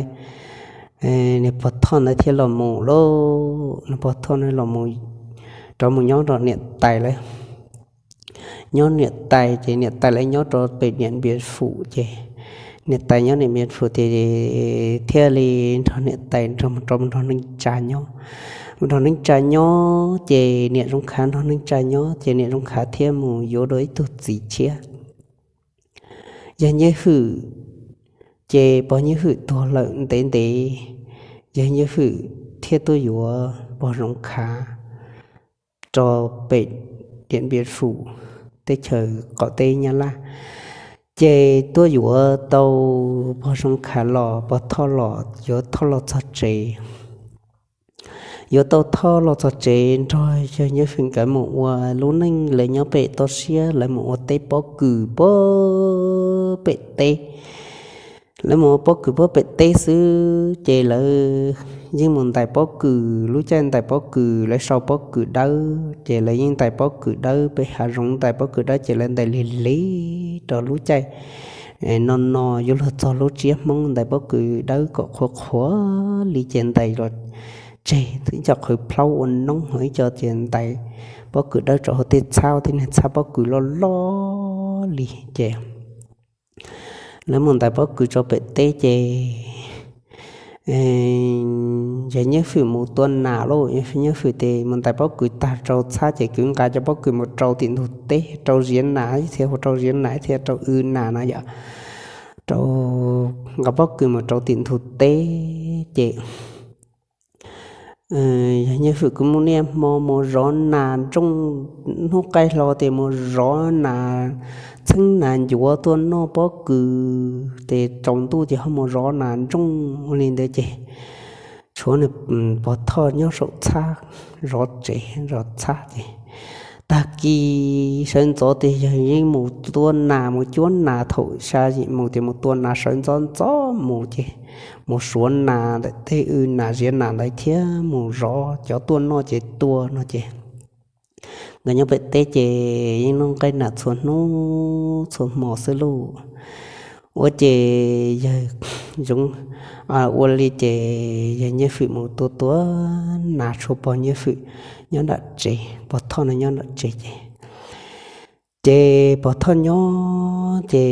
niag pog Thoj ntawd thiaj los mus lauj, niag pog Thoj na los rov mus nyob rau niam tais lawv, nyob niam tais ces niam tais lawv nyob rau pem Niam Npias Fum ces niam tais nyob Niam Npias Fum ces thiaj li nrog niam tais nrog mus rau mus nrog neej tsa nyob. Mus nrog neej tsa nyob ces niam Zoov Khav nrog neej tsa nyob ces niam Zoov Khav thiaj mus yuav dua ib tug txiv tshiab. Yawg Nyiaj Hwm, ces pog Nyiaj Hwm tuag lawm ntev ntev, yawg Nyiaj Hwm thiaj tuaj yuav pog Zoov Khav rau pem Niam Npias Fum teb chaws qaum teb Nyab Laj. Ces tuaj yuav tau pog Zoov Khav los, pog Thoj los, yuav Thoj los txog tsev. Yuav tau Thoj los txog tsev nrog yawg Nyiaj Hwm nkawd mus ua lub neej lawv nyob pem toj siab, lawv mus ua teb pob kws puag pem teb. Lawv mus ua pob kws puag pem teb xwb ces lawv yeej mus ntais pob kws, lub caij ntais pob kws lawv sau pob kws dawb ces lawv yeej ntais pob kws dawb pem hav zoov, ntais pob kws dawb ces lawv ntais lig lig rau lub caij no no yuav luag txog lub tsiab Hmoob ntais pob kws dawb kom qhuav qhuav li ces ntais los tseg, ib co qhwv plaub ua noob, ho ib co ces ntais pob kws dawb rau hauv tej txhab, tej niag txhab pob kws loj loj li ces lawv mus ntais pob kws rau pem teb ces yawg Nyiaj Hwm mus tua nas lauj, yawg Nyiaj Hwm ces mus ntais pob kws tag rau txhab ces kwv nqa cov pob kws mus rau tim ntug teb, rau ziav nas ib txhia, hu rau ziav nas ib txhia, rau w nas no yom, rau, nqa pob kws mus rau tim ntug teb ces yawg Nyiaj Hwm kuj muaj niaj hmo mus zov nas nrooj, hnub qaij hlo ces mus zov nas, txheeb nas ncuav tuaj noj pob kws ces tsaus ntuj ces ho mus zov nas nrooj ua li ntawd ces tshuav nws pog Thoj nyob saum txhab zov tsev zov txhab ces tag kis sawv ntxov ces yawg yeej mus tua nas mus cuab nas, thaum xya yim mus ces mus tua nas, sawv ntxov ntxov mus ces mus suav nas ntawm tej w nas ziav nas ntawd thiab mus zov cov tuaj noj ces tua no ces nkawd nyob pem teb ces yeej noj nqaij nas txhua hnub txhua hmo xwb lauj. Ua ces yawg Zoov, ua li ces yawg Nyiaj Hwm mus tua tua nas, tshuav pog Nyiaj Hwm nyob nram tsev, pog Thoj no nyob nram tsev ces, ces pog Thoj nyob ces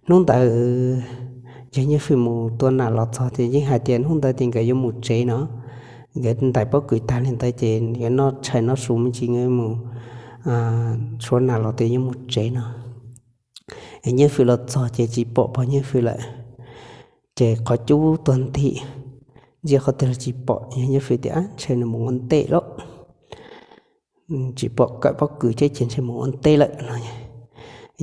hnub ntawd yawg Nyiaj Hwm mus tua nas los txog ces yeej hais tias hnub ntawd ces nkawd yuav mus tsev no, nkawd ntais pob kws tag li ntawd ces nkawd noj tshais noj su me ntsis nkawd mus suav nas los tias yuav mus tsev no. Nyiaj Hwm los txog ces tsis pom pog Nyiaj Hwm lawm, ces qhov cub tuag nti, ntsia qhov twg los tsis pom. Yawg Nyiaj Hwm tias ntshe nws mus ua ntej lawm, tsis pom kawm pob kws thiab ces ntshe mus ua ntej lawm no.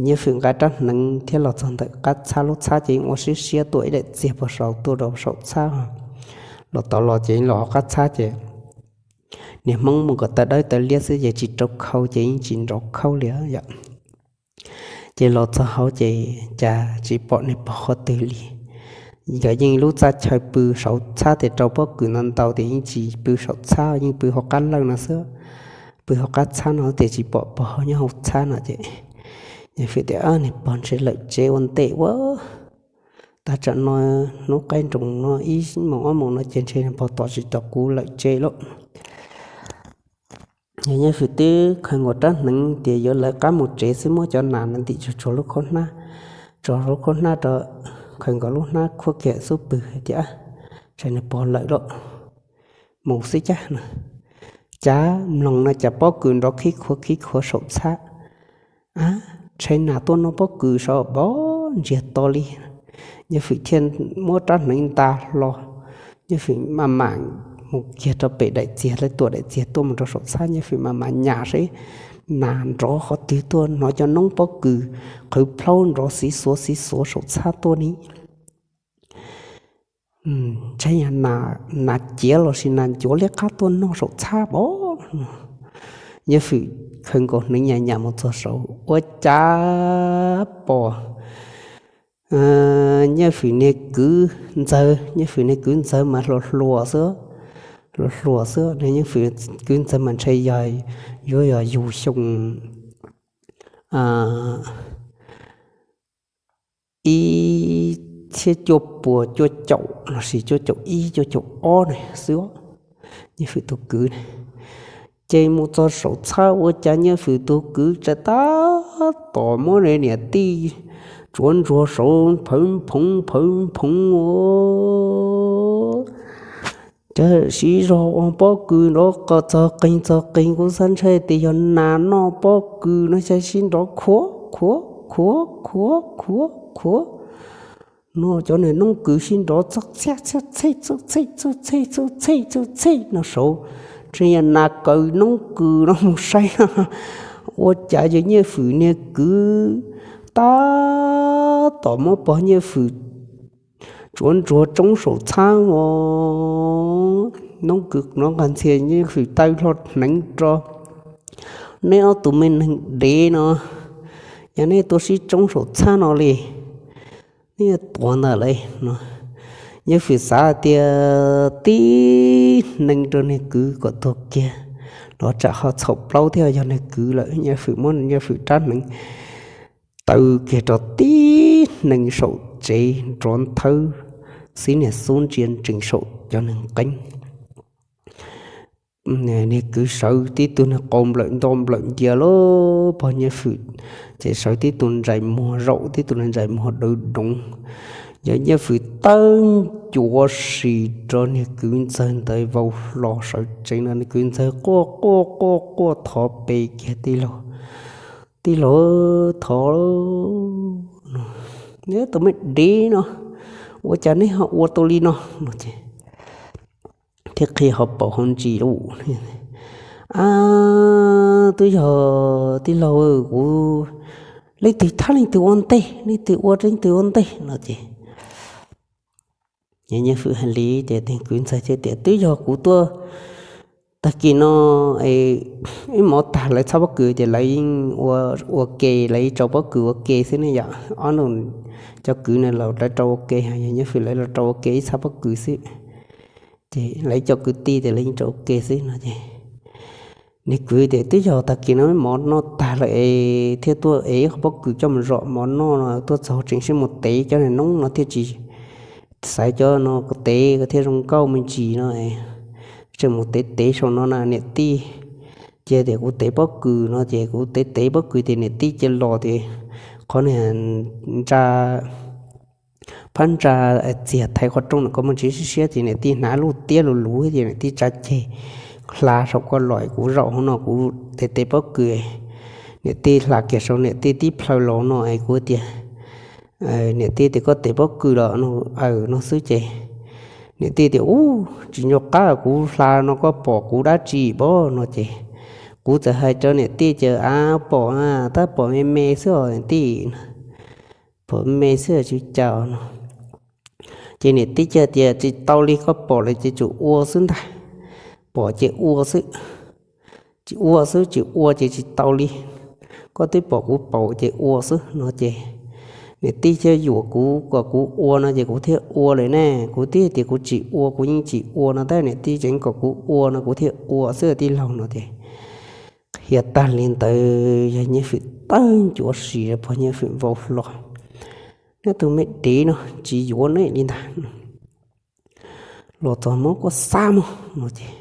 Nyiaj Hwm nqa rab hneev thiab los txog ntawm qab txhab, lub txhab ces yeej ua siab siab tuaj ib daim txiag pog saud tuaj rau saum txhab. Los tod los ces los hauv qab txhab ces niag Hmoob mus kom taw dawb taw liab xwb ces tsis rau khau ces yeej tsis nrov khauj li yom. Ces los txog hauv ces cas tsis pom niag pog qhov twg li. Nkawd yeej lub txaj chaw pw saum txhab ces rau pob kws ntau ntau ces yeej tsis pw saum txhab, yeej pw hauv qab lawj no xwb. Pw hauv qab txhab no ces tsis pom pog nyob hauv txhab no ces Nyiaj Fwm tias, Niag pog ntshe lawm tsev ua ntej ua, tag tsam no hnub qaij nroos no ib moos ob moos no ces ntshe niag pog tom tsis tau kuv lawm tsev lawm. Nyiaj Fwm twb khaws nkaus rab hneev tias yuav lawv qab mus tsev xwb, muab cov nas no ntim tsuag tsuag lub khaub hnab, tsuag lub khaub hnab rau, khaws nkaus lub hnab khuab kiag xub pwg hais tias, Ntshe niag pog lawm lawm, mus xwb cab no. Cas mloog no cas pob kws nrov khib khuav khib khuav saum txhab. Ab, ntshai nas tuaj noj pob kws saum npab ntsiag to li. Nyiaj Fwm thiaj muab rab hneev nta hlo. Nyiaj Fwm maj mam mus kiag rau pem daim txiag, lawv tuam daim txiag tuaj mus rau saum txhab, Nyiaj Fwm maj mam nyam seb nas nrov qhov twg tuaj, hnov cov noob pob kws qhwv plhaub nrov xiv xuav xiv xuav saum txhab tuaj ni. Ntshai nas ciav los sis nas ncuav liab qab tuaj noj saum txhab pov. Nyiaj Fwm khaws nkaus hneev nyam nyam mus txog saud ua cas pom Nyiaj Fwm niag kwv ntxawg, Nyiaj Fwm niag kwv ntxawg mas hluas hluas xwb, hluas hluas xwb, Nyiaj Fwm kwv ntxawg mas ntshe yog, yuav yog yug xyoo ib txhiab cuaj puas cuaj caum los sis cuaj caum ib cuaj caum ob ne xwb, Nyiaj Fwm tus kwv ne. Ces mus txog saum txhab ua cas Nyiaj Fwm tus kwv tsa tab tom muab niam tij tsuav ntsuag saud phawv phoov phawv phoov ua cas siv zog ua pob kws nrov qos txog qeeg txog qeeg, kuv xav ntshai tias yog nas noj pob kws no xyov sib nrov khuav khuav khuav khuav khuav khuav no, cov niag noob kws sib nrov txog txhej txhej txhej txhej txhej txhej no saud, ntshe yog nas kaw noob kws no mus saib no. Ua cas yog Nyiaj Fwm niag kwv tab tom muab pog Nyiaj Fwm tsuav ntsuag tsoob saum txhab os. Noob kws no nqa ntxhias Nyiaj Fwm taw hlo hneev rau, Neb ob tug me neeg dev no, yog neb tuaj sib tsoob saum txhab no li, neb yuav tuag ntag lauj no. Nyiaj Fwm xav tias tib hneev rau niag kwv kom tuag kiag los tsam ho txhaum plaub thiab, yog niag kwv lawm. Nyiaj Fwm muab Nyiaj Fwm rab hneev taw kiag rau tib hneev saum tsev nrov nthawb, xib niag xub ntsia ntsees saum cov neeg qeeb. Niag kwv sawv tib tug niag qau nplawm nto nplawm ncia lawm, pog Nyiaj Fwm ces sawv tib tug ntsais muag zaum tib tug ntsais muag dawv doov. Yog Nyiaj Fwm tawb ncuav si rau niag kwv ntxawg ntawd vau hlo sawv tsees no, niag kwv ntxawg quaj quaj quaj quaj thov pe kiag tij laug, tij laug, thov, neb tus me dev no, ua cas neb ho ua tau li no no ces thiab qhia ho paum ho ntsis lawm. Ab, twb yog tij laug kuv, leej twg thab leej twg ua ntej, leej twg ua leej twg ua ntej no ces Nyiaj Fwm hais li ces kwv ntxawg thiaj tias twb yog kuv tuaj tag kis no, ib hmos tag lawv txhab pob kws ces lawv yeej ua ke, lawv yeej rau pob kws ua ke xwb ne yom. Ob nus cov kwv no los lawv rau ua ke, yog Nyiaj Fwm lawv los rau ua ke ib txhab pob kws xwb. Ces lawv cov kwv tij ces lawv yeej rau ua ke xwb no ces niag kwv tias twb yog tag kis no ib hmos noj tag lawm es thiaj tuaj es ib qho pob kws coj mus zom mov noj no, tuaj txog tseem sib mus tev cov niag noob no thiaj tsis xaiv cov no, kuv tev kuv thiaj zoo nkauj me ntsis no, tseem mus tev tev saum no na niam tij. Cia tias kuv tev pob kws no ces kuv tev tev pob kws tias niam tij cia los tias qhov niag ntsa, phab ntsa txiag thaiv qhov rooj no koj muaj ntsis siab siab ces niam tij hnav lub tiab lus luv ces niam tij tsa ceg hla saum koj los, kuv zaum hauv no kuv tev tev pob kws. Niam tij hla kiag saum niam tij tib plhaw los no es kuv tias, niam tij tias koj tev pob kws los no, aws no xwb ces niam tij tias ub tsis nco qab kuv hla no koj pom kuv dab tsi pob no ces kuv txawm hais rau niam tij ces av pom, tab pom me me xwb os niam tij, pom me me xwb tsis ua cas no. Ces niam tij cia tias tsis tau li, koj pom lawm ces tsum ua xwb ntag, pom ces ua xwb, tsis ua xwb tsis ua ces tsis tau li, koj twb pom kuv pom ces ua xwb no ces niam tij thiaj yuam kuv kom kuv ua no ces kuv thiaj ua lawm ne, kuv twb tias kuv tsis ua kuv yeej tsis ua no tab niam tij tseem kom kuv ua no kuv thiaj ua xwb tij laug no ces qhia tag li ntawd yog Nyiaj Fwm tawg ncuav si pog Nyiaj Fwm vau hlo. Neb tus me dev no tsis yuav neb li ntag. Los txog muab kuj xa mus no ces,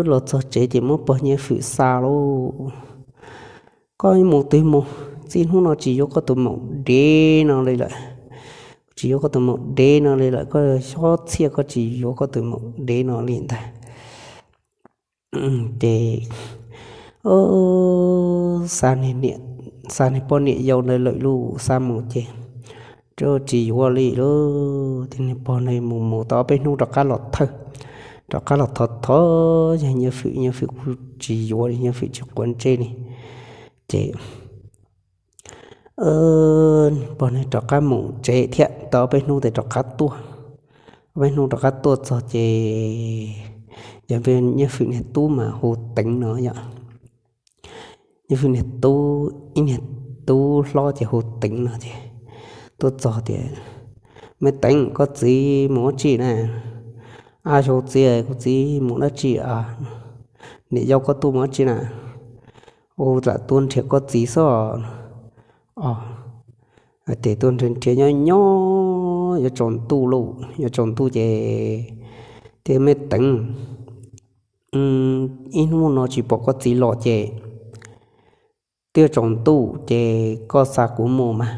los txog tsev ces muab pog Nyiaj Fwm xa lauj. Koj mus twg mus, txij hnub no tsis yuav koj tus maum dev no li lawm. Tsis yuav koj tus maum dev no li lawm, koj xyob txhiaj koj tsis yuav koj tus maum dev no li ntag. Ces xa niag poj niam yau ntawd lawm lauj, xa mus ces tsis yuav li lauj. Ces niag pog ntawd mus mus tau ob peb hnub rov qab los thawj, rov qab los thov thov yog Nyiaj Fwm, Nyiaj Fwm kuj tsis yuav li, Nyiaj Fwm tsis quav ntsej li. Ces pog ntawd rov qab mus tsev thiab tau ob peb hnub tes rov qab tuaj. Ob peb hnub rov qab tuaj txog ces yog Nyiaj Fwm niag tub mas hu Teev no yom. Nyiaj Fwm niag tub, ib niag tub hlob ces hu Teev no ces tuaj txog tias, Me Teev, koj txiv mus dab tsi na? Ab, xyov txiv, kuv txiv mus dab tsi a? Niam yau, koj tuaj mus dab tsi na? Ua lam tuaj nrhiav koj txiv xwb. Os, ces tuaj nrhiav nrhiav nyob nyob yuav tsaus ntuj lauj, yuav tsaus ntuj ces, tias Me Teev, ib hnub no tsis pom koj txiv los ces twb tsaus ntuj ces koj xa kuv mus mas,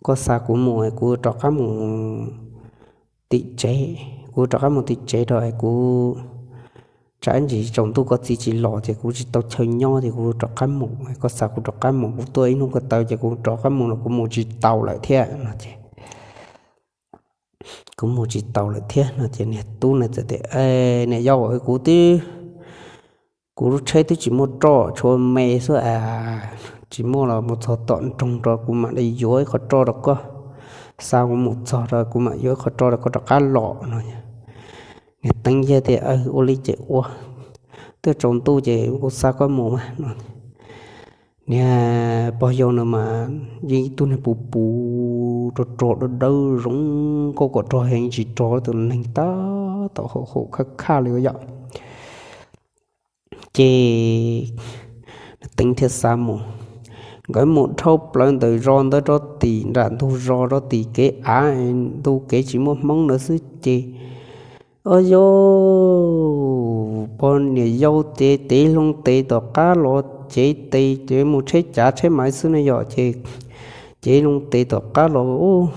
koj xa kuv mus kuv rov qab mus tim tsev, kuv rov qab mus tim tsev rau kuv, tsam ib ntsis tsaus ntuj koj txiv tsis los ces kuv tsis tau chaw nyob ces kuv rov qab mus, koj xa kuv rov qab mus, kuv tuaj ib hnub ko taw ces kuv rov qab mus los kuv mus tsis tau lawm thiab no ces, kuv mus tsis tau lawm thiab no ces niag tub na txawm tias, Niam yau, kuv twb, kuv lub tsheb twb tsis muaj roj, tshuav me xwb a, tsis muaj los mus txog tom nroog rau kuv mam li yuav ib qho roj rau koj, xa kuv mus txog rau kuv mam yuav ib qho roj rau koj rov qab los no. Niag Teev yog tias, Ua li ces ua, twb tsaus ntuj ces kuv xa koj mus mas no. Niag pog yau no mas yeej ib tug niag puv puv rog rog dawb dawb zoo, koj kom rog heev tsis rog tus neeg tab tom haum haum khaj khaj li yom. Ces Teev thiaj xa mus. Nkawd mus dhau plaws ntawm zos ntawd rau tim nram ntug zos rau tim kev av, ntug kev tsis muaj hmoob ntawd xwb ces, o yauj, pog niam yau ces tev loo tes tom qab los, cev tes ces mus tsheb cav tsheb maiv xwb ne yom, ces cev loo tes tom qab los,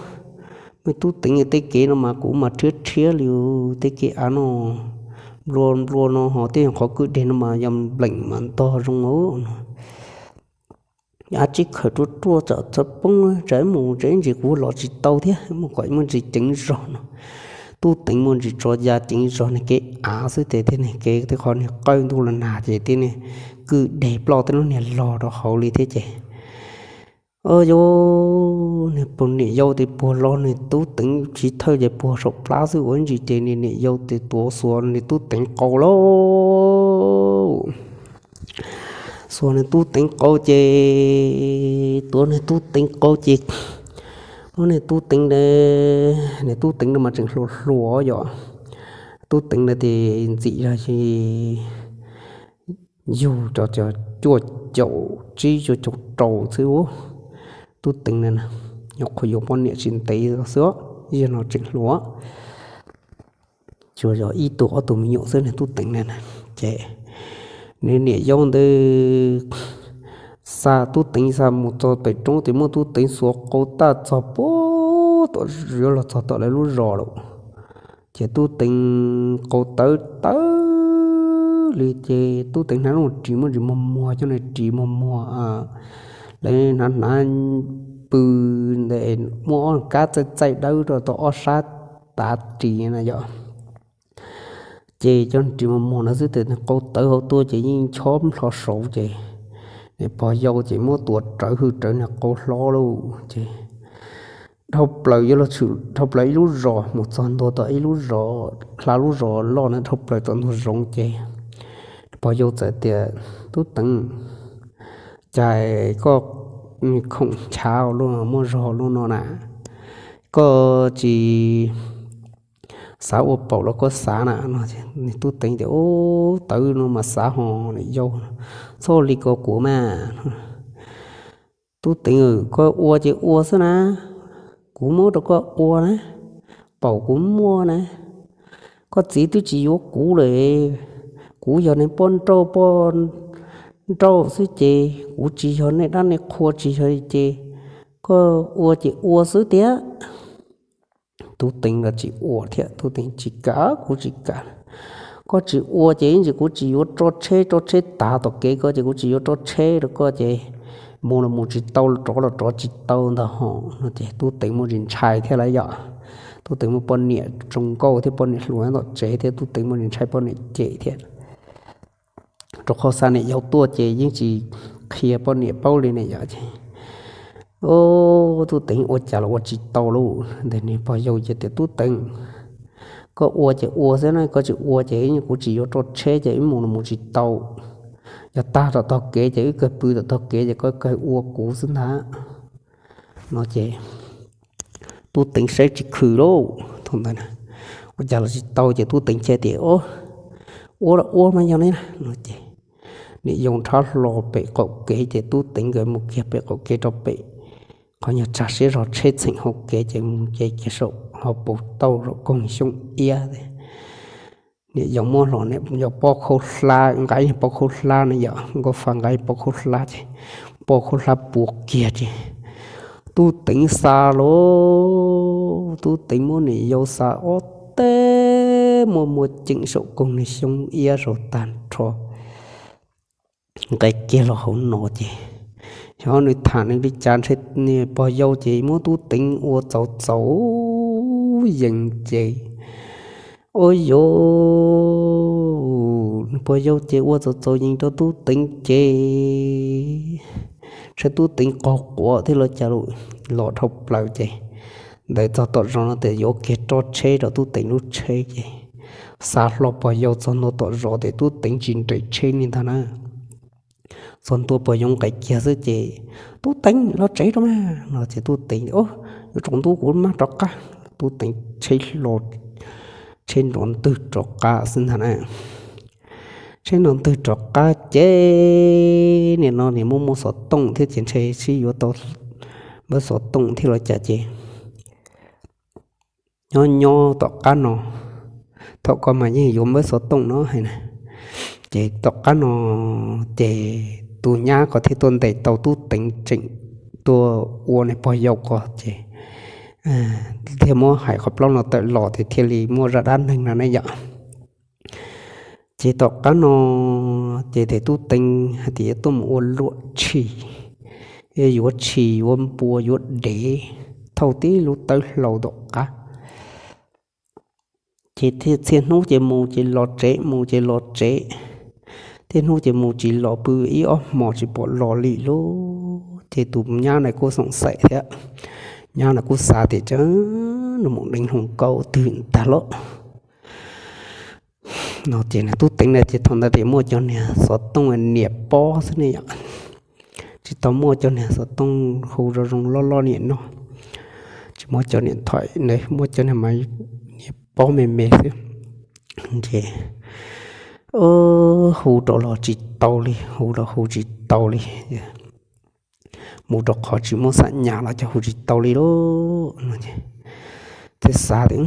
Me tub Teev, tej kev no mas kuv mas rhiab rhiab li, tej kev av no nplua nplua no ho tej qhov kwj deg no mas yog npleem mas ntog zoo no. Av tsib khaws ruaj ruaj tsam txhob poob, tsam mus tsam ntsis kuv los tsis tau thiab, mus kom muaj ntsis ceev zog no. Tub Teev muaj ntsis tso ya ceev zog ne, kev av xwb ces tej niag kev tej qhov niag qawj ntuj los nag ces tej niag kwj deg ploj tej lub niag log rau hauv li thiab ces, o yauj, niag pog niam yau tes puag los niag tub Teev tsis thawj ces puag saum plab xwb ua ntsis ces niag niam yau tes tuav xuas niag tub Teev qau lauj. Xuas niag tub Teev qau ces, tuav niag tub Teev qau ces, muab niag tub Teev, niag tub Teev no mas tseem hluas hluas yom. Tub Teev no ces ntxim zog ces yug cov cuaj caum tsib cuaj caum rau xwb. Tub Teev no nyuam qhuav yuav poj niam tsis ntev xwb, yog no tseem hluas, tsuas yog ib tug ob tug me nyuam xwb niag tub Teev na. Ces nws niam yau ntawd xa tub Teev xa mus txog pem roob ces muab tub Teev xuas qau tag txog puag tom, yuav los txog tom lawv lub zos lawm. Ces tub Teev qau tawv tawv li ces tub Teev hnav lub ris muaj ris muag muag coj nws ris muag muag, lawv hnav hnav pw ntawm, muaj ob kab txaij txaij dawb rau tau ob sab tav ris na yom. Ces coj ris muag muag no xwb tes qau tawv hauv tuaj ces yeej chob nplho saud ces niag pog yau ces muab tuav rawv hwj rawv niag qau hlob lauj ces dhau plaws yuav los tshwm dhau plaws ib lub zos mus txog ntua tom ib lub zos, hla lub zos loj na, dhau plaws tom ntug zoov ces pog yau txawm tias, Tub Teev, cas koj khoom nchav luaj, muaj zog luaj no na? Koj tsis Xav ua paum los koj xav na no. Tub Teev tias, Ub, tawv no mas xav hos niam yau, txhob li ko kuv mas. Tub Teev, koj ua ces ua xwb na, kuv muab rau koj ua na, paum kuv muaj na. Koj txiv twb tsis yuav kuv lawm, kuv yog neeg poj nrauj poj nrauj xwb ces kuv tsis yog nej dab nej qhua tsis yog ces koj ua ces ua xwb tiag. Tub Teev los tsis ua thiab, Tub Teev tsis kam, kuv tsis kam. Koj tsis ua ces ib ntsis kuv tsis yuav roj tsheb, roj tsheb tav tom kev koj ces kuv tsis yuav roj tsheb rau koj ces mus los mus tsis tau, rov los rov tsis tau ntag hos no ces Tub Teev muaj ntsis ntshai thiab lawm yom. Tub Teev muaj poj niam zoo nkauj thiab poj niam hluas nyob tom tsev thiab Tub Teev muaj ntsis ntshai poj niam cem thiab. Rau qhov xa niam yau tuaj ces yeej tsis qhia poj niam paub li ne yom ces, Tub Teev ua cas los ua tsis tau lauj. Ntawm niag pog yau ces tias, Tub Teev, koj ua ces ua xwb na, koj tsis ua ces kuv tsis yuav roj tsheb ces wb mus los mus tsis tau. Yog tag tom tog kev ces wb kawg pw tom tog kev ces koj kawg ua kuv xwb ntag no ces Tub Teev saib tsis khw lauj. Thaum ntawd ua cas los tsis tau ces Tub Teev cia tias, Ua los ua mas yog li no ces niam yau nrhab hlo pem qaum kev ces Tub Teev nkawd mus kiag pem qaum kev rau pem qhov nyuag tsag siab zog tsheb txheem hauv kev ces mus nce kiag saum hauv paus tauj saum koog xyoob iab. Niam yau muab hlo niam yau pob khaub hlab, nqa ib pob khaub hlab na yom, nkauj fa nqa ib pob khaub hlab ces pob khaub hlab puas kiag ces Tub Teev xa lauj. Tub Teev muab niam yau xa ob teg muaj muaj ceem saum koog xyoob iab saud tag nrho, nqes kiag los hauv no ces xyov nws tham nws li cas ntshe niag pog yau ces muab Tub Teev ua txaus txaus yees ces, ua yus, pog yau ces ua txaus txaus yees rau Tub Teev ces ntshe Tub Teev qaug quav thiab los cas los dhau plaws ces ntawd txog tom zos no tias yuav kiag roj tsheb rau Tub Teev lub tsheb ces xa hlo pog yau txog ntua tom zos tias Tub Teev tsis nres tsheb li ntag na. Txog ntua pog yau nqes kiag xwb ces, Tub Teev, los tsev rau mas no ces Tub Teev, Yuav tsaus ntuj kuv mam rov qab. Tub Teev tsheb hlo, tsheb nrov ntwg rov qab xwb ntag na. Tsheb nrov ntwg rov qab ces nim no nim muaj muaj xov tooj thiab ces ntshe sib yuav tau npawb xov tooj thiab los cas ces nyob nyob tom qab no, thaum ko mas yeej yuav npawb xov tooj no hais na, ces tom qab no ces tus nyab ko thiaj tuaj ntes tau Tub Teev tseem tuaj ua niag pog yau ko ces thiaj muab hais qhov plaub no tawm los ces thiaj li muaj zaj dab neeg no ne yom. Ces tom qab no ces tes Tub Teev hais tias yuav tuaj mus ua luam tshis, yuav tshis yuav npua yuav dev, thauj tib lub tawb hlau tom qab. Ces txhia hnub ces mus ces los tsev, mus ces los tsev, txhia hnub ces mus tsis los, pw ib ob hmos tsis pom los li lauj. Ces tus nyab na kuj xoom xaim thiab, nyab na kuj xav tias, Tsam nws mus deev hluas nkauj twg ntag lauj no. Ces niag Tub Teev na ces thaum ntawd tias muaj cov niag xov tooj niam pob xwb ne yom, tsis tau muaj cov niag xov tooj hu zoo zoo loj loj niam no, tsis muaj cov niam thoim na, muaj cov niag mas niam pob me me xwb. Ces hu rau los tsis tau li, hu los hu tsis tau li, mus rau qhov tsis muaj xam nyas los cov hu tsis tau li lauj no. Thiaj xav tias,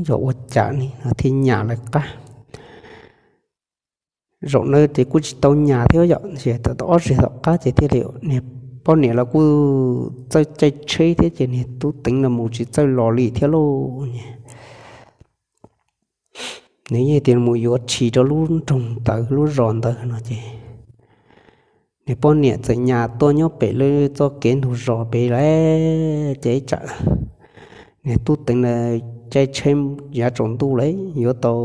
Yog ua cas ne no thiaj nyas lawv qab. Zaum no ces kuj tsis tau nyas thiab yom, tau ob zaug tom qab ces thiaj li niag poj niam los kuj txawj caij tsheb thiab ces niag Tub Teev los mus tsis txawj los li thiab lauj. Nws yeej tias mus yuav tshis rau lub nroog ntawd lub zos ntawd no ces niag poj niam txawm nyas tuaj nyob pem lub txoj kev ntug zos pem lawm ces ib tsam niag Tub Teev na caij tsheb yav tsaus ntuj lawm yuav tau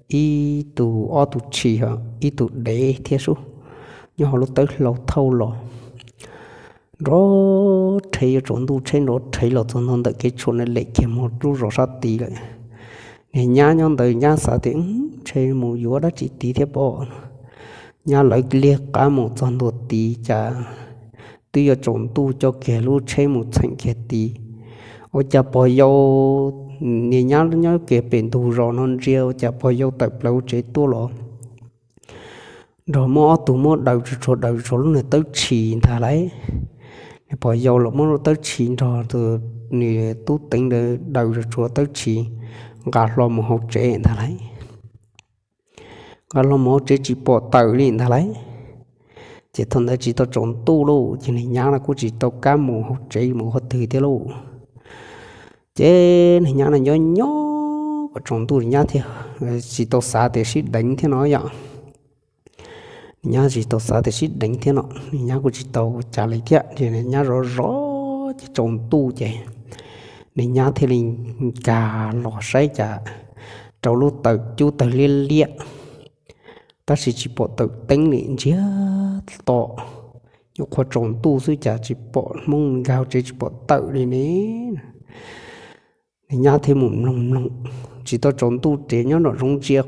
ib tug ob tug tshis, ib tug dev thiab sub, nyob hauv lub tawb hlau thauj los. Nrov rhev yuav tsaus ntuj tsheb nrov rhev los txog ntua ntawm kev tshuam na lem kiag mus lub zos sab tid lawm. Niag nyab nyob ntawd nyab xav tias, Ntshe mus yuav dab tsi tid thiab pob no. Nyab lawv liag qab mus txog ntua tid cas twb yuav tsaus ntuj coj kiag lub tsheb mus txheem kiag tid, ua cas pog yau Niag nyab nyob kiag pem ntug zos no ntsia ua cas pog yau tawm plaws hauv tsev tuaj los nrog muab ob tug muab daws tsuag tsuag daws tsuag lub niag tawb tshis ntag lauj. Niag pog yau los muab lub tawb tshis nrog nws tub Teev ntawd daws tsuag tsuag tawb tshis nqa hlo mus hauv tsev ntag lauj. Nqa hlo mus hauv tsev tsis pom tawm li ntag lauj. Ces thaum ntawd tsis tau tsaus ntuj lauj, ces niag nyab no kuj tsis tau kam mus hauv tsev mus qhov twg thiab lauj. Ces niag nyab no nyob nyob kom tsaus ntuj nyab thiaj tsis tau xav tias sib deev thiab no yom. Niag nyab tsis tau xav tias sib deev thiab no, niag nyab kuj tsis tau ua cas li thiab, ces niag nyab zov zov ces tsaus ntuj ces niag nyab thiaj li nkag los saib cas rau lub tawm cub tawg liab liab, tab sis tsis pom tawm teeb li, ntsiag to, nyuam qhuav tsaus ntuj xwb cas tsis pom Hmoob nkag hauv tsev tsis pom tawm li ne. Niag nyab thiaj mus mloog mloog, tsis tau tsaus ntuj ces nyob nram zoov ntsia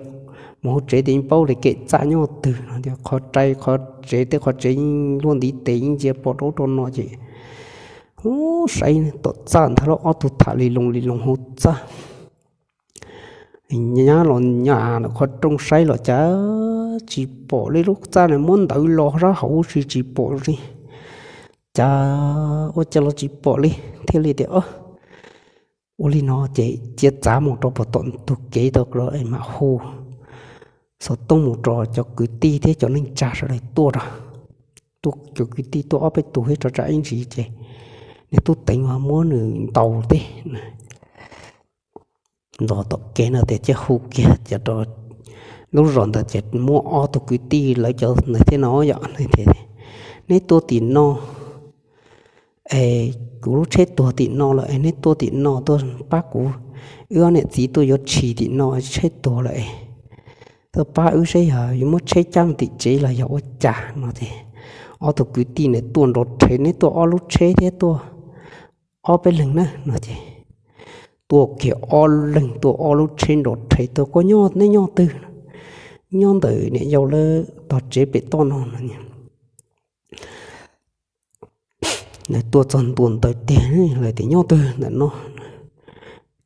mus hauv tsev ces yeej paub li kev txaj nyob twg no, qhov rai qhov tsev tej qhov tsev yeej luaj ntiv tes yeej ntsia pom rau rau no ces ub saib tom txaj ntag lauj, ob tug tham li loo li loo hauv txaj. Nyab los nyob ntawm qhov rooj saib los cas tsis pom li, lub txaj na muab ntawd los sab hauv tsis tsis pom li, cas ua cas los tsis pom li, thiaj li tias ua li no ces cia txav mus rau puag tom ntug kev tau es mam hu xov tooj mus rau cov kwv tij thiab cov neej tsa sawv daws tuaj rau. Tuaj cov kwv tij tuaj ob peb tug thiab rov tsam ib ntsis ces niag tub Teev muab nws ntaus tej ntaus tom kev no tias cia hu kiag ces rau lub zos ntawd ces muaj ob tug kwv tij lawv cov ntawd thiab no yom, neb tuaj tim no es kuv lub tsheb tuag tim no lawm es neb tuaj tim no tuaj pab kuv, wb ob niam txiv tuaj yuav tshis tim no tsheb tuag lawm es tuaj pab wb saib yog yuav muab tsheb cab mus tim tsev los yog ua cas no ces ob tug kwv tij ntawd tuaj nrov rhe, neb tuaj ob lub tsheb thiab tuaj ob peb leeg na no ces tuaj kiag ob leeg tuaj ob lub tsheb nrov rhe tuaj, koj nyob neb nyob twg? Nyob ntawm niam yau lawv tog tsev pem toj no no. Nws tuaj txog ntua ntawd tiag lawm tias nyob twg ntawm no,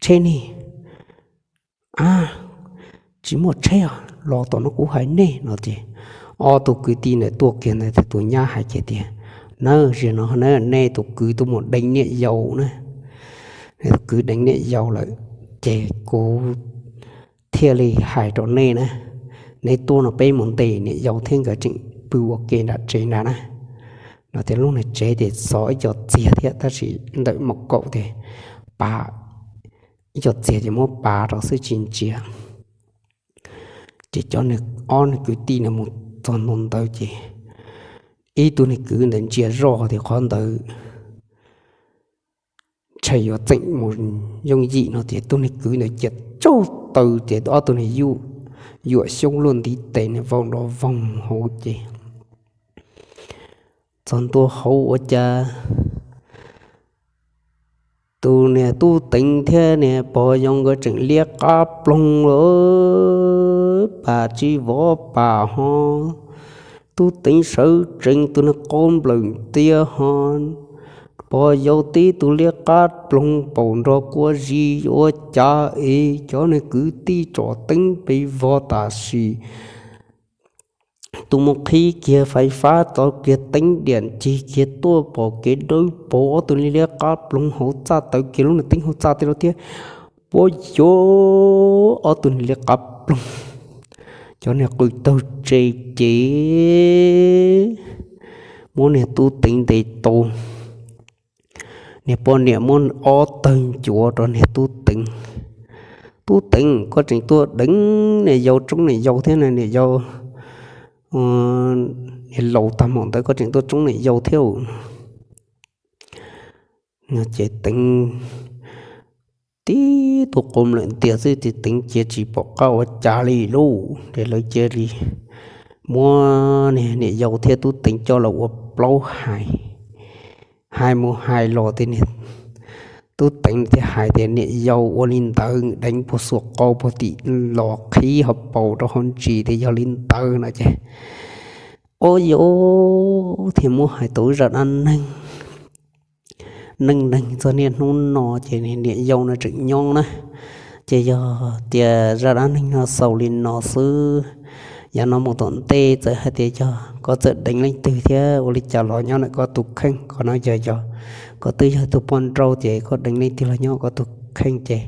tsheb ne? A, tsis muaj tsheb os, los tom no kuv hais nej no ces ob tug kwv tij ntawd tuaj kiag ntawd tus nyab hais kiag tias, nawb, zaum no nej tus kwv tuaj mus deev niam yau na, nej tus kwv deev niam yau lawm ces kuv thiaj li hais rau nej na, neb tuaj no peb mus ntes niam yau thiab nkawd tseem pw ua ke nram tsev nrad na. No tias lub niag tsev ces xov ib co txiag thiab tab sis ntawm mom kaum ces pav ib co txiag ces muab pav rau xwb tsis ntsia. Ces cov niag ob niag kwv tij no mus txog ntua ntawd ces ib tug niag kwv ntawd ntsia zoj tias qhov ntawd ntshai yuav txeem mus yooj yim no ces tus niag kwv ntawd cia tsuj taw ces ob tug niag yuam xyoob luaj ntiv tes niag vau nrov voog hauv ces txog ntua hauv ua cas tus niag tub Teev thiab niag pog yau nkawd tseem liab qab ploog lawm, pas tsib vov pas ho, tub Teev sawv tsees tus niag qau nplawm ntias ho, pog yau tib tug liab qab ploog paum nrog kua zis ua cas es cov niag kwv tij tsom teeb pes vog tam sim tus mus qhib kiag fais fab txov kiag teeb diam ncig kiag tuaj pom kev dawb paug ob tug niag liab qab ploog hauv txaj tawv kiag lub niag teeb hauv txaj tej lawm thiab puab yuav ob tug niag liab qab ploog cov niag qws taug tse ces muab niag tub Teev ntes tau. Niag poj niam muab ob tawg ncuav rau niag tub Teev. Tub Teev, koj tseem tuaj deev niam yau tsoob niam yau thiab niam yau niag laus tag maum ntawd koj tseem tuaj tsoob niam yau thiab. Ces Teev tib tug qau nplawm ntias xwb ces Teev cia tsis pom qab ua cas li lauj. Ces lawv cia li muab niam yau thiab tub Teev coj los ua plaub hais. Hais mus hais los tias niag tub Teev thiaj hais tias niam yau ua li ntawd deev puag xuas qau puag tim los qhib ho paus rau hauv ntsis tias yog li ntawd no ces, o yau, thiaj muab hais tau zaj dab neeg neej neeg txog niaj hnub no ces niam yau no tseem nyob na. Ces yog tias zaj dab neeg no xaus li no xwb. Yav no mus tom ntej txawm hais tias yog koj txawm deev leej twg thiab ua li cas los nyob ntawm koj tus kheej, qhov no yog yog koj twb yog tus poj nrauj ces koj deev leej twg los nyob koj tus kheej ces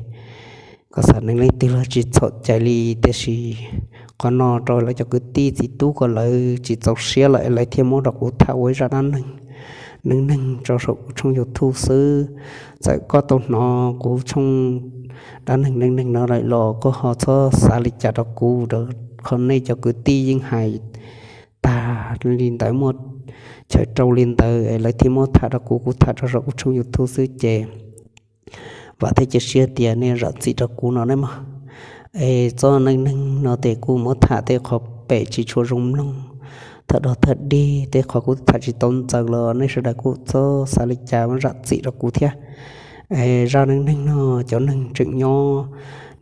koj xav deev leej twg los tsis txhaum cai li. Tiam sis qhov no rau lawv cov kwv tij txiv tub kom lawv tsis txaus siab lawm es lawv thiaj muab rau kuv tham ua ib zaj dab neeg neej neeg rau saum kuv tshooj YouTube xwb. Txawm koj tau hnov kuv tshooj dab neeg neej neeg no lawm los koj ho txhob xav li cas rau kuv, rau qhov nej cov kwv tij yeej hais tag li ntawd, muaj chaw rau li ntawd es lawv thiaj muab tham rau kuv, kuv tham rau saum kuv tshooj YouTube xwb ces vam thiab cia siab tias nej zam txim rau kuv no nawb mog. Es txoj neej neeg no ces kuv muab tham tej qhov pem tsis tshua zoo mloog, thawj dog thawj dig, tej qhov kuv tham tsis tau ntxaws los nej sawv daws kuj txhob xav li cas, muab zam txim rau kuv thiab. Es zaj neej neeg no cov neeg tseem nyob,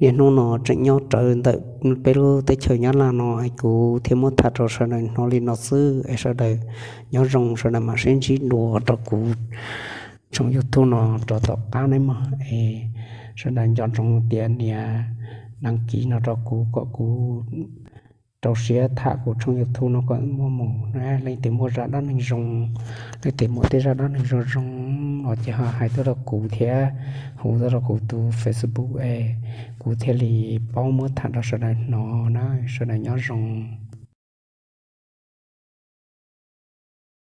niaj hnub no tseem nyob rawv ntawm peb lub teb chaws Nyab Laj no es kuv thiaj muab tham rau sawv daws hnov li no xwb es sawv daws nyob zoo, sawv daws mam sib ntsib dua rau kuv tshooj YouTube no rau tom qab nawb mog. Es sawv daws nco ntsoov tias nias đăng ký no rau kuv kom kuv rau siab tham kuv tshooj YouTube no kom muaj mus. Leej twg muaj zaj dab neeg zoo, leej twg muaj tej zaj dab neeg zoo zoo los ces ho hais tuaj rau kuv thiab, hu tuaj rau kuv tus Facebook es kuv thiaj li paub muab tham rau sawv daws hnov na. Sawv daws nyob zoo.